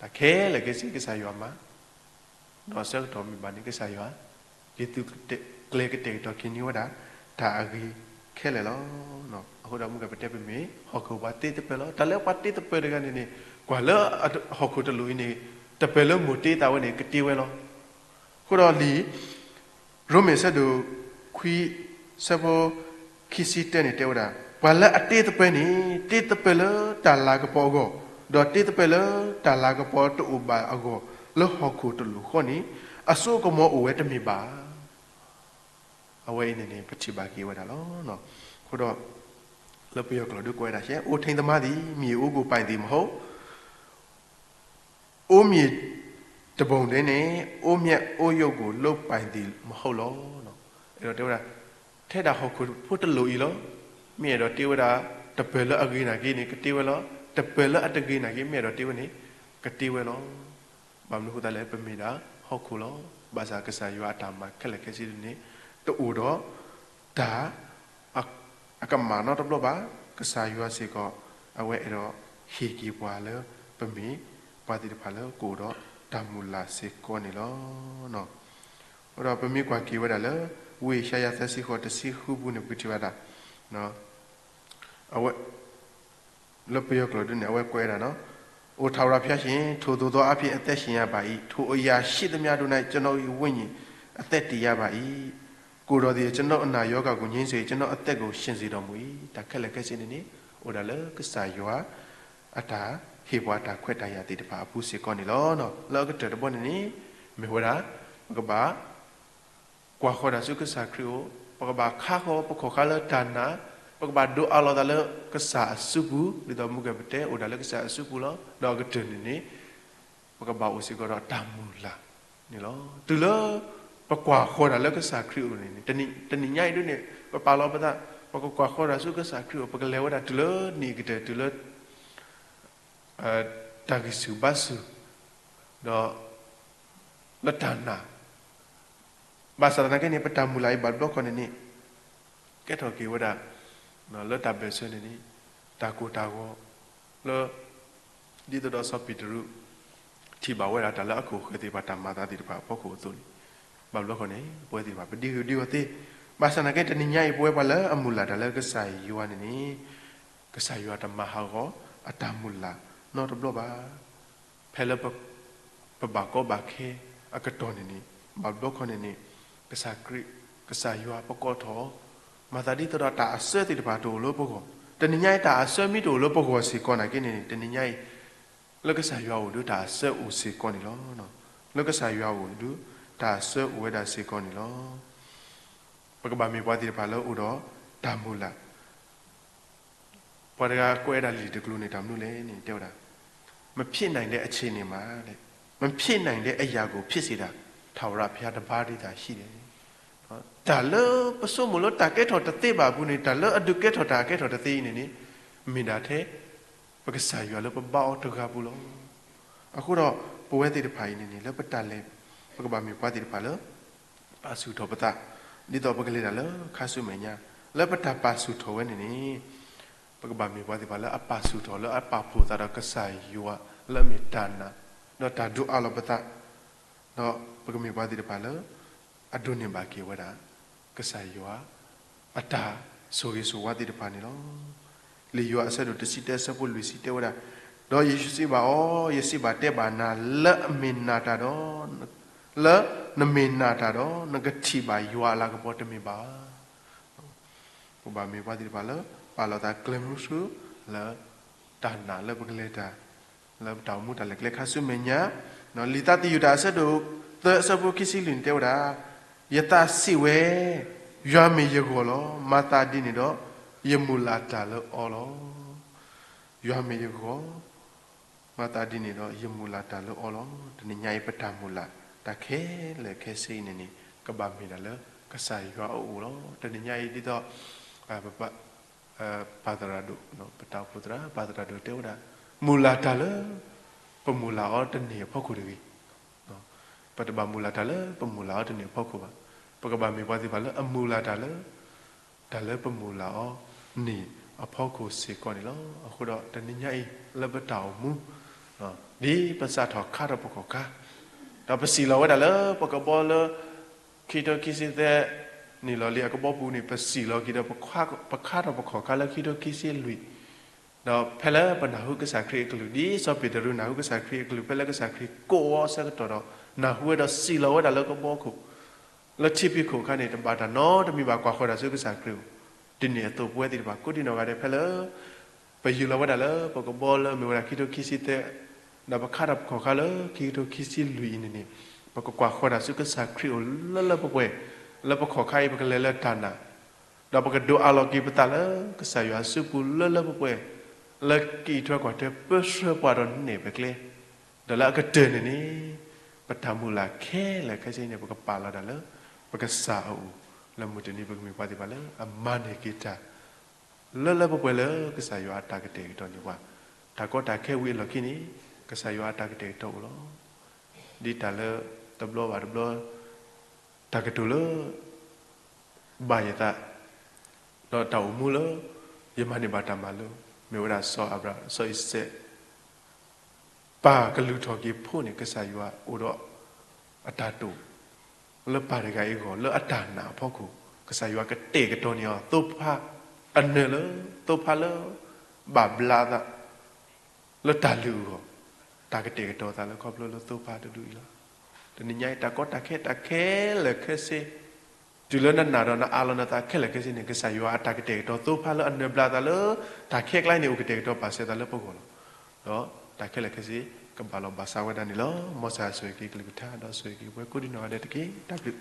တၢ်ခဲလၢာ်ခဲဆ့ကစၢ်ယွၤမၤ ဒီးအဆၢကတီၢ်မ့ၢ်ဘၣ်န့ၣ် ကစၢ်ယွၤ က့ၤသုးကျဲၤကတဲာ်ကတီၤက့ၤန့ၢ်ဝဲဒၣ် တၢ်အဂ့ၤခဲလၢာ်လီၤ. အဃိဒီးမုၢ်ကပတဲပမ့ၢ် ဟီၣ်ခိၣ်ပှၤတ့သပၢၤလီၤ. တၢ်လၢပှၤတ့သပၢၤတဂၤန့ၣ်န့ၣ် ကွၢ်လၢဟီၣ်ခိၣ်တလိၣ်အံၤန့ၣ် တပၢၤလၢမိၢ်တ့သးဝဲန့ၣ် ကတ့ဝဲလီၤ. အဃိဒီးလံာ် ရိမ့ၤအဆၢဒိၣ်ခွံ အဆၢဖိခံဆံတၢန့ၣ်တဲဝဲဒၣ်, ပှၤလၢအတ့သပၢၤန့ၣ် တ့သပၢၤလၢတၢ်လၤကပီၤအဂီၢ်, ဒီးတ့သပၢၤလၢတၢ်လၤကပီၤတအိၣ်ဘၣ်အဂီၢ်, လၢဟီၣ်ခိၣ်တလိၣ်ဃီန့ၣ် အစိအကမီၤအိၣ်ဝဲတမ့ၢ်ဘၣ်. အဝဲအံၤန့ၣ်န့ၣ် ပထံၣ်ဘၣ်က့ၤဝဲဒၣ်လီၤ. အဃိဒီး လၢပယီၤကျိာ်ဒုးကွဲးဒၣ်ရှဲ, အိၣ်ထိန်သမားသည် မြေအိုးကိုပိုင်သည်မဟုတ်, အိုးမြေတပုံထဲနဲ့ အိုးမျက်အိုးယုတ်ကိုလုပ်ပိုင်သည်မဟုတ်လော. အဲၣ်ဒိးတဲဝဲဒၣ် ထဲဒၣ်ဟီၣ်ခိၣ်ဖိတလိၣ်အံၤလီၤ. မ့ၢ်အဲၣ်ဒိးတ့ဝဲဒၣ် တပၢၤလၢအဂ့ၤနာ်က့န့ၣ် ကတ့ဝဲလီၤ. တပၢၤလၢအတဂ့ၤနာ်က့ မ့ၢ်အဲၣ်ဒိးတ့ဝဲန့ၣ် ကတ့ဝဲလီၤ. ဘၣ်မနုၤအဃိသတးလဲၣ် ပမ့ၢ်ဒၣ်ဟီၣ်ခိၣ်လီၤ. ဘၣ်ဆၣ်ကစၢ်ယွၤအတၢ်မၤခဲလၢာ်ခဲဆ့န့ၣ် တအိၣ်ဒီးတၢ် အကမၣ်နီတဘျီဘၣ်. ကစၢ်ယွၤစ့ၢ်ကီး အဝဲအဲၣ်ဒိးဟ့ၣ်က့ၤပှၤလၢ ပမ့ၢ်ပှၤသ့ၣ်တဖၣ်လၢကအိၣ်ဒီးတၢ်မုၢ်လၢ်စ့ၢ်ကီးန့ၣ်လီၤ. ဒီးပမ့ၢ်ကွၢ်က့ၤဝဲဒၣ်လၢ ဝံယၡါယၤသၢဆံဃိး တဆံဃုပူၤန့ၣ် ပကထံၣ်ဝဲဒၣ် အဝဲ လၢပယီၤကျိာ်ဒ်န့ၣ် အဝဲကွဲးဒၣ်နီၤ, အိ ထာဝရဘုရားရှင်, ထိုသို့သောအားဖြင့် အသက်ရှင်ရပါ၏. ထိုအရာရှိသမျှတို့၌ ကျွန်ုပ်၏ဝိညာဉ် အသက်တည်ရပါ၏. ကိုယ်တော်သည် ကျွန်ုပ်အနာရောဂါကို ငြိမ်းစေ၍ ကျွန်ုပ်အသက်ကို ရှင်စေတော်မူ၏. တၢ်ခဲလၢာ်ခဲဆ့န့ၣ်န့ၣ် အိၣ်ဒၣ်လၢကစၢ်ယွၤ အတၢ်ဟ့ၣ်ပှၤတၢ်ခွဲးတၢ်ယာ်သ့ၣ်တဖၣ်အပူၤစ့ၢ်ကီးန့ၣ်လီၤ. လၢအကတၢၢ်တဘီန့ၣ်န့ၣ် မ့ၢ်ဝဲဒၣ် ပကဘၣ် ကွၢ်ဃီၤတၢ်ဆူကစၢ်ခရံာ်အအိၣ်, ပကဘၣ်ခါဃီၤပခိၣ်ခါလၢတၢ်နာ်, ပကဘၣ်ဒိးအးလီၤသးလၢကစၢ်အစုပူၤ, ဒ်သိးမုၢ်ကပတဲအိၣ်ဒၣ်လၢကစၢ်အစုပူၤလီၤ. ဒီးအကတၢၢ်န့ၣ်န့ၣ် ပကဘၣ်အိၣ်စ့ၢ်ကီးဒီးတၢ်မုၢ်လၢ်န့ၣ်လီၤ. တုၤလၢပကွၢ်ဃီၤတၢ်လၢကစၢ်ခရံာ်အအိၣ်န့ၣ်န့ၣ် တနံၤညါအံၤဒ်န့ၣ် ပပာ်လီၤပသး, ပကကွၢ်ဃီၤတၢ်ဆူကစၢ်ခရံာ်အအိၣ်, ပကလဲၤဝဲဒၣ်တုၤလၢနံၣ်အကတၢၢ် တုၤလၢ တၢ်ဂံၢ်ဆူၣ်ဘါဆူၣ် ဒီး လၢတၢ်နာ်, ဘၣ်ဆၣ်သနာ်က့န့ၣ် ပတၢ်မုၢ်လၢ်အံၤဘၣ်တဘျီခီန့ၣ်န့ၣ် ကဲထီၣ်က့ၤဝဲဒၣ် လၢတၢ်ဘၢၣ်စၢၤန့ၣ်န့ၣ် တၢ်ကိၢ်တၢ်ဂီၤ လၢ ဒ်သိးဒီးစီၤပ့းတရူး ထံၣ်ဘၣ်ဝဲဒၣ်တၢ်လၢအခိၣ်ဃၢၤသ့ၣ်တဖၣ် တၢ်မၤသးသ့ၣ်တဖၣ်အဖီခိၣ်အသိးန့ၣ် ဘၣ်တဘျီခီန့ၣ် ပဝဲသ့ၣ်တဖၣ် ပဒံဂုာ်ဒံဂီၤသ့, ဘၣ်ဆၣ်သနာ်က့ တနံၤညါအံၤ ပဝဲပှၤလၢအမုၢ်လၢ်တၢ်လၢကစၢ်ယွၤန့ၣ်န့ၣ် ကစၢ်ယွၤတမၤဟးဂီၤအတၢ်မုၢ်လၢ်နီတဘျီဘၣ်. ဖဲလၢ ပဘၣ်ကီဘၣ်ခဲအကတီၢ်န့ၣ်န့ၣ် ဘၣ်တဘျီခီန့ၣ်န့ၣ် ကစၢ်ခရံာ် ကစၢ်ယွၤပကိးထီၣ် မၤသးဒ်သိးဒီးတၢ်အဆၢသ့ၣ်တဖၣ်တအိၣ်လၢပဂီၢ်, တနံၤညါအံၤတၢ်အဆၢမ့ၢ်တအိၣ်လၢပဂီၢ်စ့ၢ်ကီးနာ်က့န့ၣ် တနံၤညါအံၤ လၢကစၢ်ယွၤအအိၣ်ဒုးတၢ်အဆၢအိၣ်စ့ၢ်ကီးန့ၣ်လီၤ. လၢကစၢ်ယွၤအအိၣ်ဒုး တၢ်အဆၢအိၣ်ဝဲဒၣ်စ့ၢ်ကီးန့ၣ်လီၤ. ပကဘၣ်မ့ၢ်ပှၤသ့ၣ်တဖၣ်လၢအိၣ်ဒီးတၢ်မုၢ်လၢ် ပှၤတဂၤကွဲးဒၣ်လံာ်တကျိၤန့ၣ် တၢ်မနုၤလဲၣ်န့ၣ် တဲဝဲဒၣ်, မဖြစ်နိုင်တဲ့အခြေအနေမှာ မဖြစ်နိုင်တဲ့အရာကို ဖြစ်စေတာ ထာဝရဘုရားတစ်ပါးတည်းသာရှိတယ်. တၢ်လၢပဆိကမိၣ်လၢတၢ်ကဲထီၣ်တသ့ဘၣ်အပူၤန့ၣ် တၢ်လၢအဒုးကဲထီၣ်တၢ်အကဲထီၣ်တသ့အံၤန့ၣ်န့ၣ် မ့ၢ်ဒၣ်ထဲ ပကစၢ်ယွၤလၢပဘါအီၤတဂၤပူၤလီၤ. အဃိဒီး ပဝဲသ့ၣ်တဖၣ်အံၤန့ၣ်န့ၣ် လၢပတၢ်လဲၤ ပကဘၣ်မ့ၢ်ပှၤသ့ၣ်တဖၣ်လၢ ပာ်ဆူၣ်ထီၣ်ပသး ဒ်သိးပကလဲၤတၢ်လၢခါဆူမဲာ်ညါ လၢပတၢ်ပာ်ဆူၣ်ထီၣ်ဝဲန့ၣ်န့ၣ် ပကဘၣ်မ့ၢ်ပှၤသ့ၣ်တဖၣ်လၢအပာ်ဆူၣ်ထီၣ်လၢအပာ်ဖှိၣ်သးဒီးကစၢ်ယွၤ လၢအမ့ၢ်တၢ်နာ် ဒီးတၢ်ဒိးအးလီၤပသး ဒီးပကမ့ၢ်ပှၤသ့ၣ်တဖၣ်လၢ အဒိးန့ၢ်ဘၣ်က့ၤဝဲဒၣ် ကစၢ်ယွၤ အတၢ်ဆိၣ်ဂ့ၤဆိၣ်ဝါသ့ၣ်တဖၣ်န့ၣ်လီၤ. လံာ်ယိၤဟၣ်အဆၢဒိၣ်တဆံတၢအဆၢဖိလွံၢ်ဆံတဲဝဲဒၣ်, ဒီးယ့ၣ်ၡူးစံးဘၣ်အီၤ, ယစံးဘၣ်တဲဘၣ်နၤ လၢအမ့ၢ်နၤတၢ်ဒီး လၢနမ့ၢ်နၤတၢ်ဒီး နကထံၣ်ဘၣ်ယွၤအလၤကပီၤတမ့ၢ်ဘၣ်. ပဘၣ်မ့ၢ်ပှၤသ့ၣ်တဖၣ်လၢ ပာ်လီၤသးကျဲမုၢ်ဆူ လၢ တၢ်နာ်လၢပကလဲၤတၢ် လၢပတၢ်အိၣ်မူတၢ်လဲၤကျဲခါဆူမဲာ်ညါ, လံာ်သးသယုၢ်တၢ်အဆၢဒိၣ်သၢအဆၢဖိခံဆံလွံၢ်န့ၣ်တဲဝဲဒၣ်, ယသးစံးဝဲ, ယွၤမ့ၢ်ယဂီၢ်လီၤ. မၤသးဒ်န့ၣ်ဒီး ယမုၢ်လၢ်တၢ်လၢအီၤလီၤ. ယွၤမ့ၢ်ယဂီၢ် မၤသးဒ်န့ၣ်ဒီး ယမုၢ်လၢ်တၢ်လၢအီၤလီၤ. တနံၤညါအံၤ ပတၢ်မုၢ်လၢ်တၢ်ခဲလၢာ်ခဲဆ့အံၤန့ၣ်န့ၣ် ကဘၣ်မ့ၢ်ဒၣ်လၢကစၢ်ယွၤအအိၣ်လီၤ. တနံၤညါအံၤဒ်သိး ပ ပၢ်သရၣ်ဒိၣ် ပတၢ်အိၣ်ဖှိၣ်သရၣ် ပၢ်သရၣ်ဒိၣ်တဲဝဲဒၣ်, မုၢ်လၢ်တၢ်လၢ ပမုၢ်လၢ်အီၤတန့ၢ်အဖီခိၣ်တဂ့ၤ. ပတဘၣ်မုၢ်လၢ်တၢ်လၢပမုၢ်လၢ်အီၤတန့ၢ်အဖီခိၣ်ဘၣ်. ပကဘၣ်မ့ၢ်ပှၤသ့ၣ်တဖၣ်လၢအမုၢ်လၢ်တၢ်လၢ တၢ်လၢပမုၢ်လၢ်အီၤန့ၢ်အဖီခိၣ်စ့ၢ်ကီးန့ၣ်လီၤ. အဃိဒီးတနံၤညါအံၤ လၢပတၢ်အိၣ်မူ ဒ်ပစးထီၣ်ခါထီၣ်ပခီၣ်ခါ ဒီးပစံၣ်လီၤဝဲဒၣ်လၢပကဘီလၢ ခံကထိခံဆံသၢ နံၣ်လီၤလံအကဘီပူၤန့ၣ် ပစံၣ်လီၤက့ၤဒီး ပခါထီၣ်ပခီၣ်ခါလၢခံကထိခံဆံလွံၢ် ဒီးဖဲလၢပနၢ်ဟူကစၢ်ခရံာ်အကလုၢ် ဒ်စီၤပ့းတရူးနၢ်ဟူကစၢ်ခရံာ်အကလုၢ် ဖဲလၢကစၢ်ခရံာ်ကိးအီၤအဆၢကတီၢ်ဒီး နၢ်ဟူဝဲဒီးစံၣ်လီၤဝဲဒၣ်လၢကဘီခိၣ် လၢထံဖံးခိၣ်အခါန့ၣ် တဘၣ်တၢ်နီတမံၤဘၣ် ကွၢ်ဃီၤတၢ်ဆူကစၢ်ခရံာ်အအိၣ်. ဒ်န့ၣ်အသိးပဝဲသ့ၣ်တဖၣ် ကိးဒံနီၢ်ဂၤဒဲး ဖဲလၢ ပယူၤလီၤဝဲဒၣ်လၢပကဘီလၢမ့ၢ်ဝဲဒၣ်ခံကထိခံဆံသၢ ဒီးပခါထီၣ်ပခီၣ်ခါလၢခံကထိခံဆံလွံၢ်အံၤန့ၣ်န့ၣ် ပကကွၢ်ဃီၤတၢ်ဆူကစၢ်ခရံာ်အအိၣ်လၢလၢပှဲၤပှဲၤ လၢပခီၣ်ခါအံၤ ပကလဲၤလၢတၢ်နာ် ဒီးပကဒိးအးလီၤက့ၤပသးလၢကစၢ်ယွၤအစုပူၤလၢလၢပှဲၤပှဲၤ လၢကအံးထွဲကွၢ်ထွဲပၢဆှၢပှၤဒီးနဲၣ်ပကျဲ ဒီးလၢအကတၢၢ်န့ၣ်န့ၣ် ပတၢ်မုၢ်လၢ်ခဲလၢာ်ခဲဆ့န့ၣ် ပကပာ်လီၤတၢ်လၢ ပကစၢ်အအိၣ် လၢမုၢ်တနံၤပကမ့ၢ်ပှၤသ့ၣ်တဖၣ်လၢအမၤန့ၢ်က့ၤတၢ် လၢလၢပှဲၤပှဲၤလၢကစၢ်ယွၤအတၢ်ကတဲာ်ကတီၤန့ၢ်ပှၤ တၢ်ကီတၢ်ခဲဝံၤအလီၢ်ခံန့ၣ် ကစၢ်ယွၤအတၢ်ကတဲာ်ကတီၤအိၣ်လီၤ. ဒ်တၢ်လၢတဘျီဘၣ်တဘျီ တၢ်ကတိၤလၢ ဘၣ်ယသး ဒီးတၢ်အိၣ်မူလၢ ယမၤန့ၢ်ဘၣ်တၢ်မၤလိ မ့ၢ်ဝဲဒၣ်စီၤအၤဘြၣ် စီၤအံၤစဲး ပၢ်ကလုၢ်ထီၣ်က့ၤဖိန့ၣ် ကစၢ်ယွၤအိၣ်ဒီးအတၢ်တိာ် လၢပၢ်တဂၤအံၤအဂီၢ် လၢအတၢ်နာ်အဖီခိၣ် ကစၢ်ယွၤကတဲာ်ကတီၤန့ၢ်အီၤ သိဖါအနၢၤလၢ သိဖါလၢ ဘၣ်ဘျးအသး လၢတၢ်လုၢ်အဂီၢ် တၢ်ကတဲာ်ကတီၤသးလၢခီဖျိလၢသိဖါတဒူၣ်အံၤလီၤ. တနံၤညါအံၤ တၢ်ကီတၢ်ခဲတၢ်ခဲလၢာ်ခဲဆ့ တုၤလၢနနာ်ဒီးနအးလီၤနသးခဲလၢာ်ခဲဆ့န့ၣ် ကစၢ်ယွၤအတၢ်ကတဲာ်ကတီၤသိဖါလၢအနၢၤဘျးသးလၢ တၢ်ခဲကျါန့ၣ် အိၣ်ကတဲာ်ကတီၤပာ်စဲသးလၢပဂီၢ်လီၤ. ဒီးတၢ်ခဲလၢာ်ခဲဆ့ ကဘၣ်လီၤဘၣ်စးဝဲဒၣ်န့ၣ်လီၤ. မ်ကစၢ်ယွၤဆိၣ်ဂ့ၤက့ၤကလုၢ်ကထါ ဒီးဆိၣ်ဂ့ၤက့ၤပှၤကိးဒံနီၢ်ဂၤဒဲးတက့ၢ်. တၢ်ဘျုး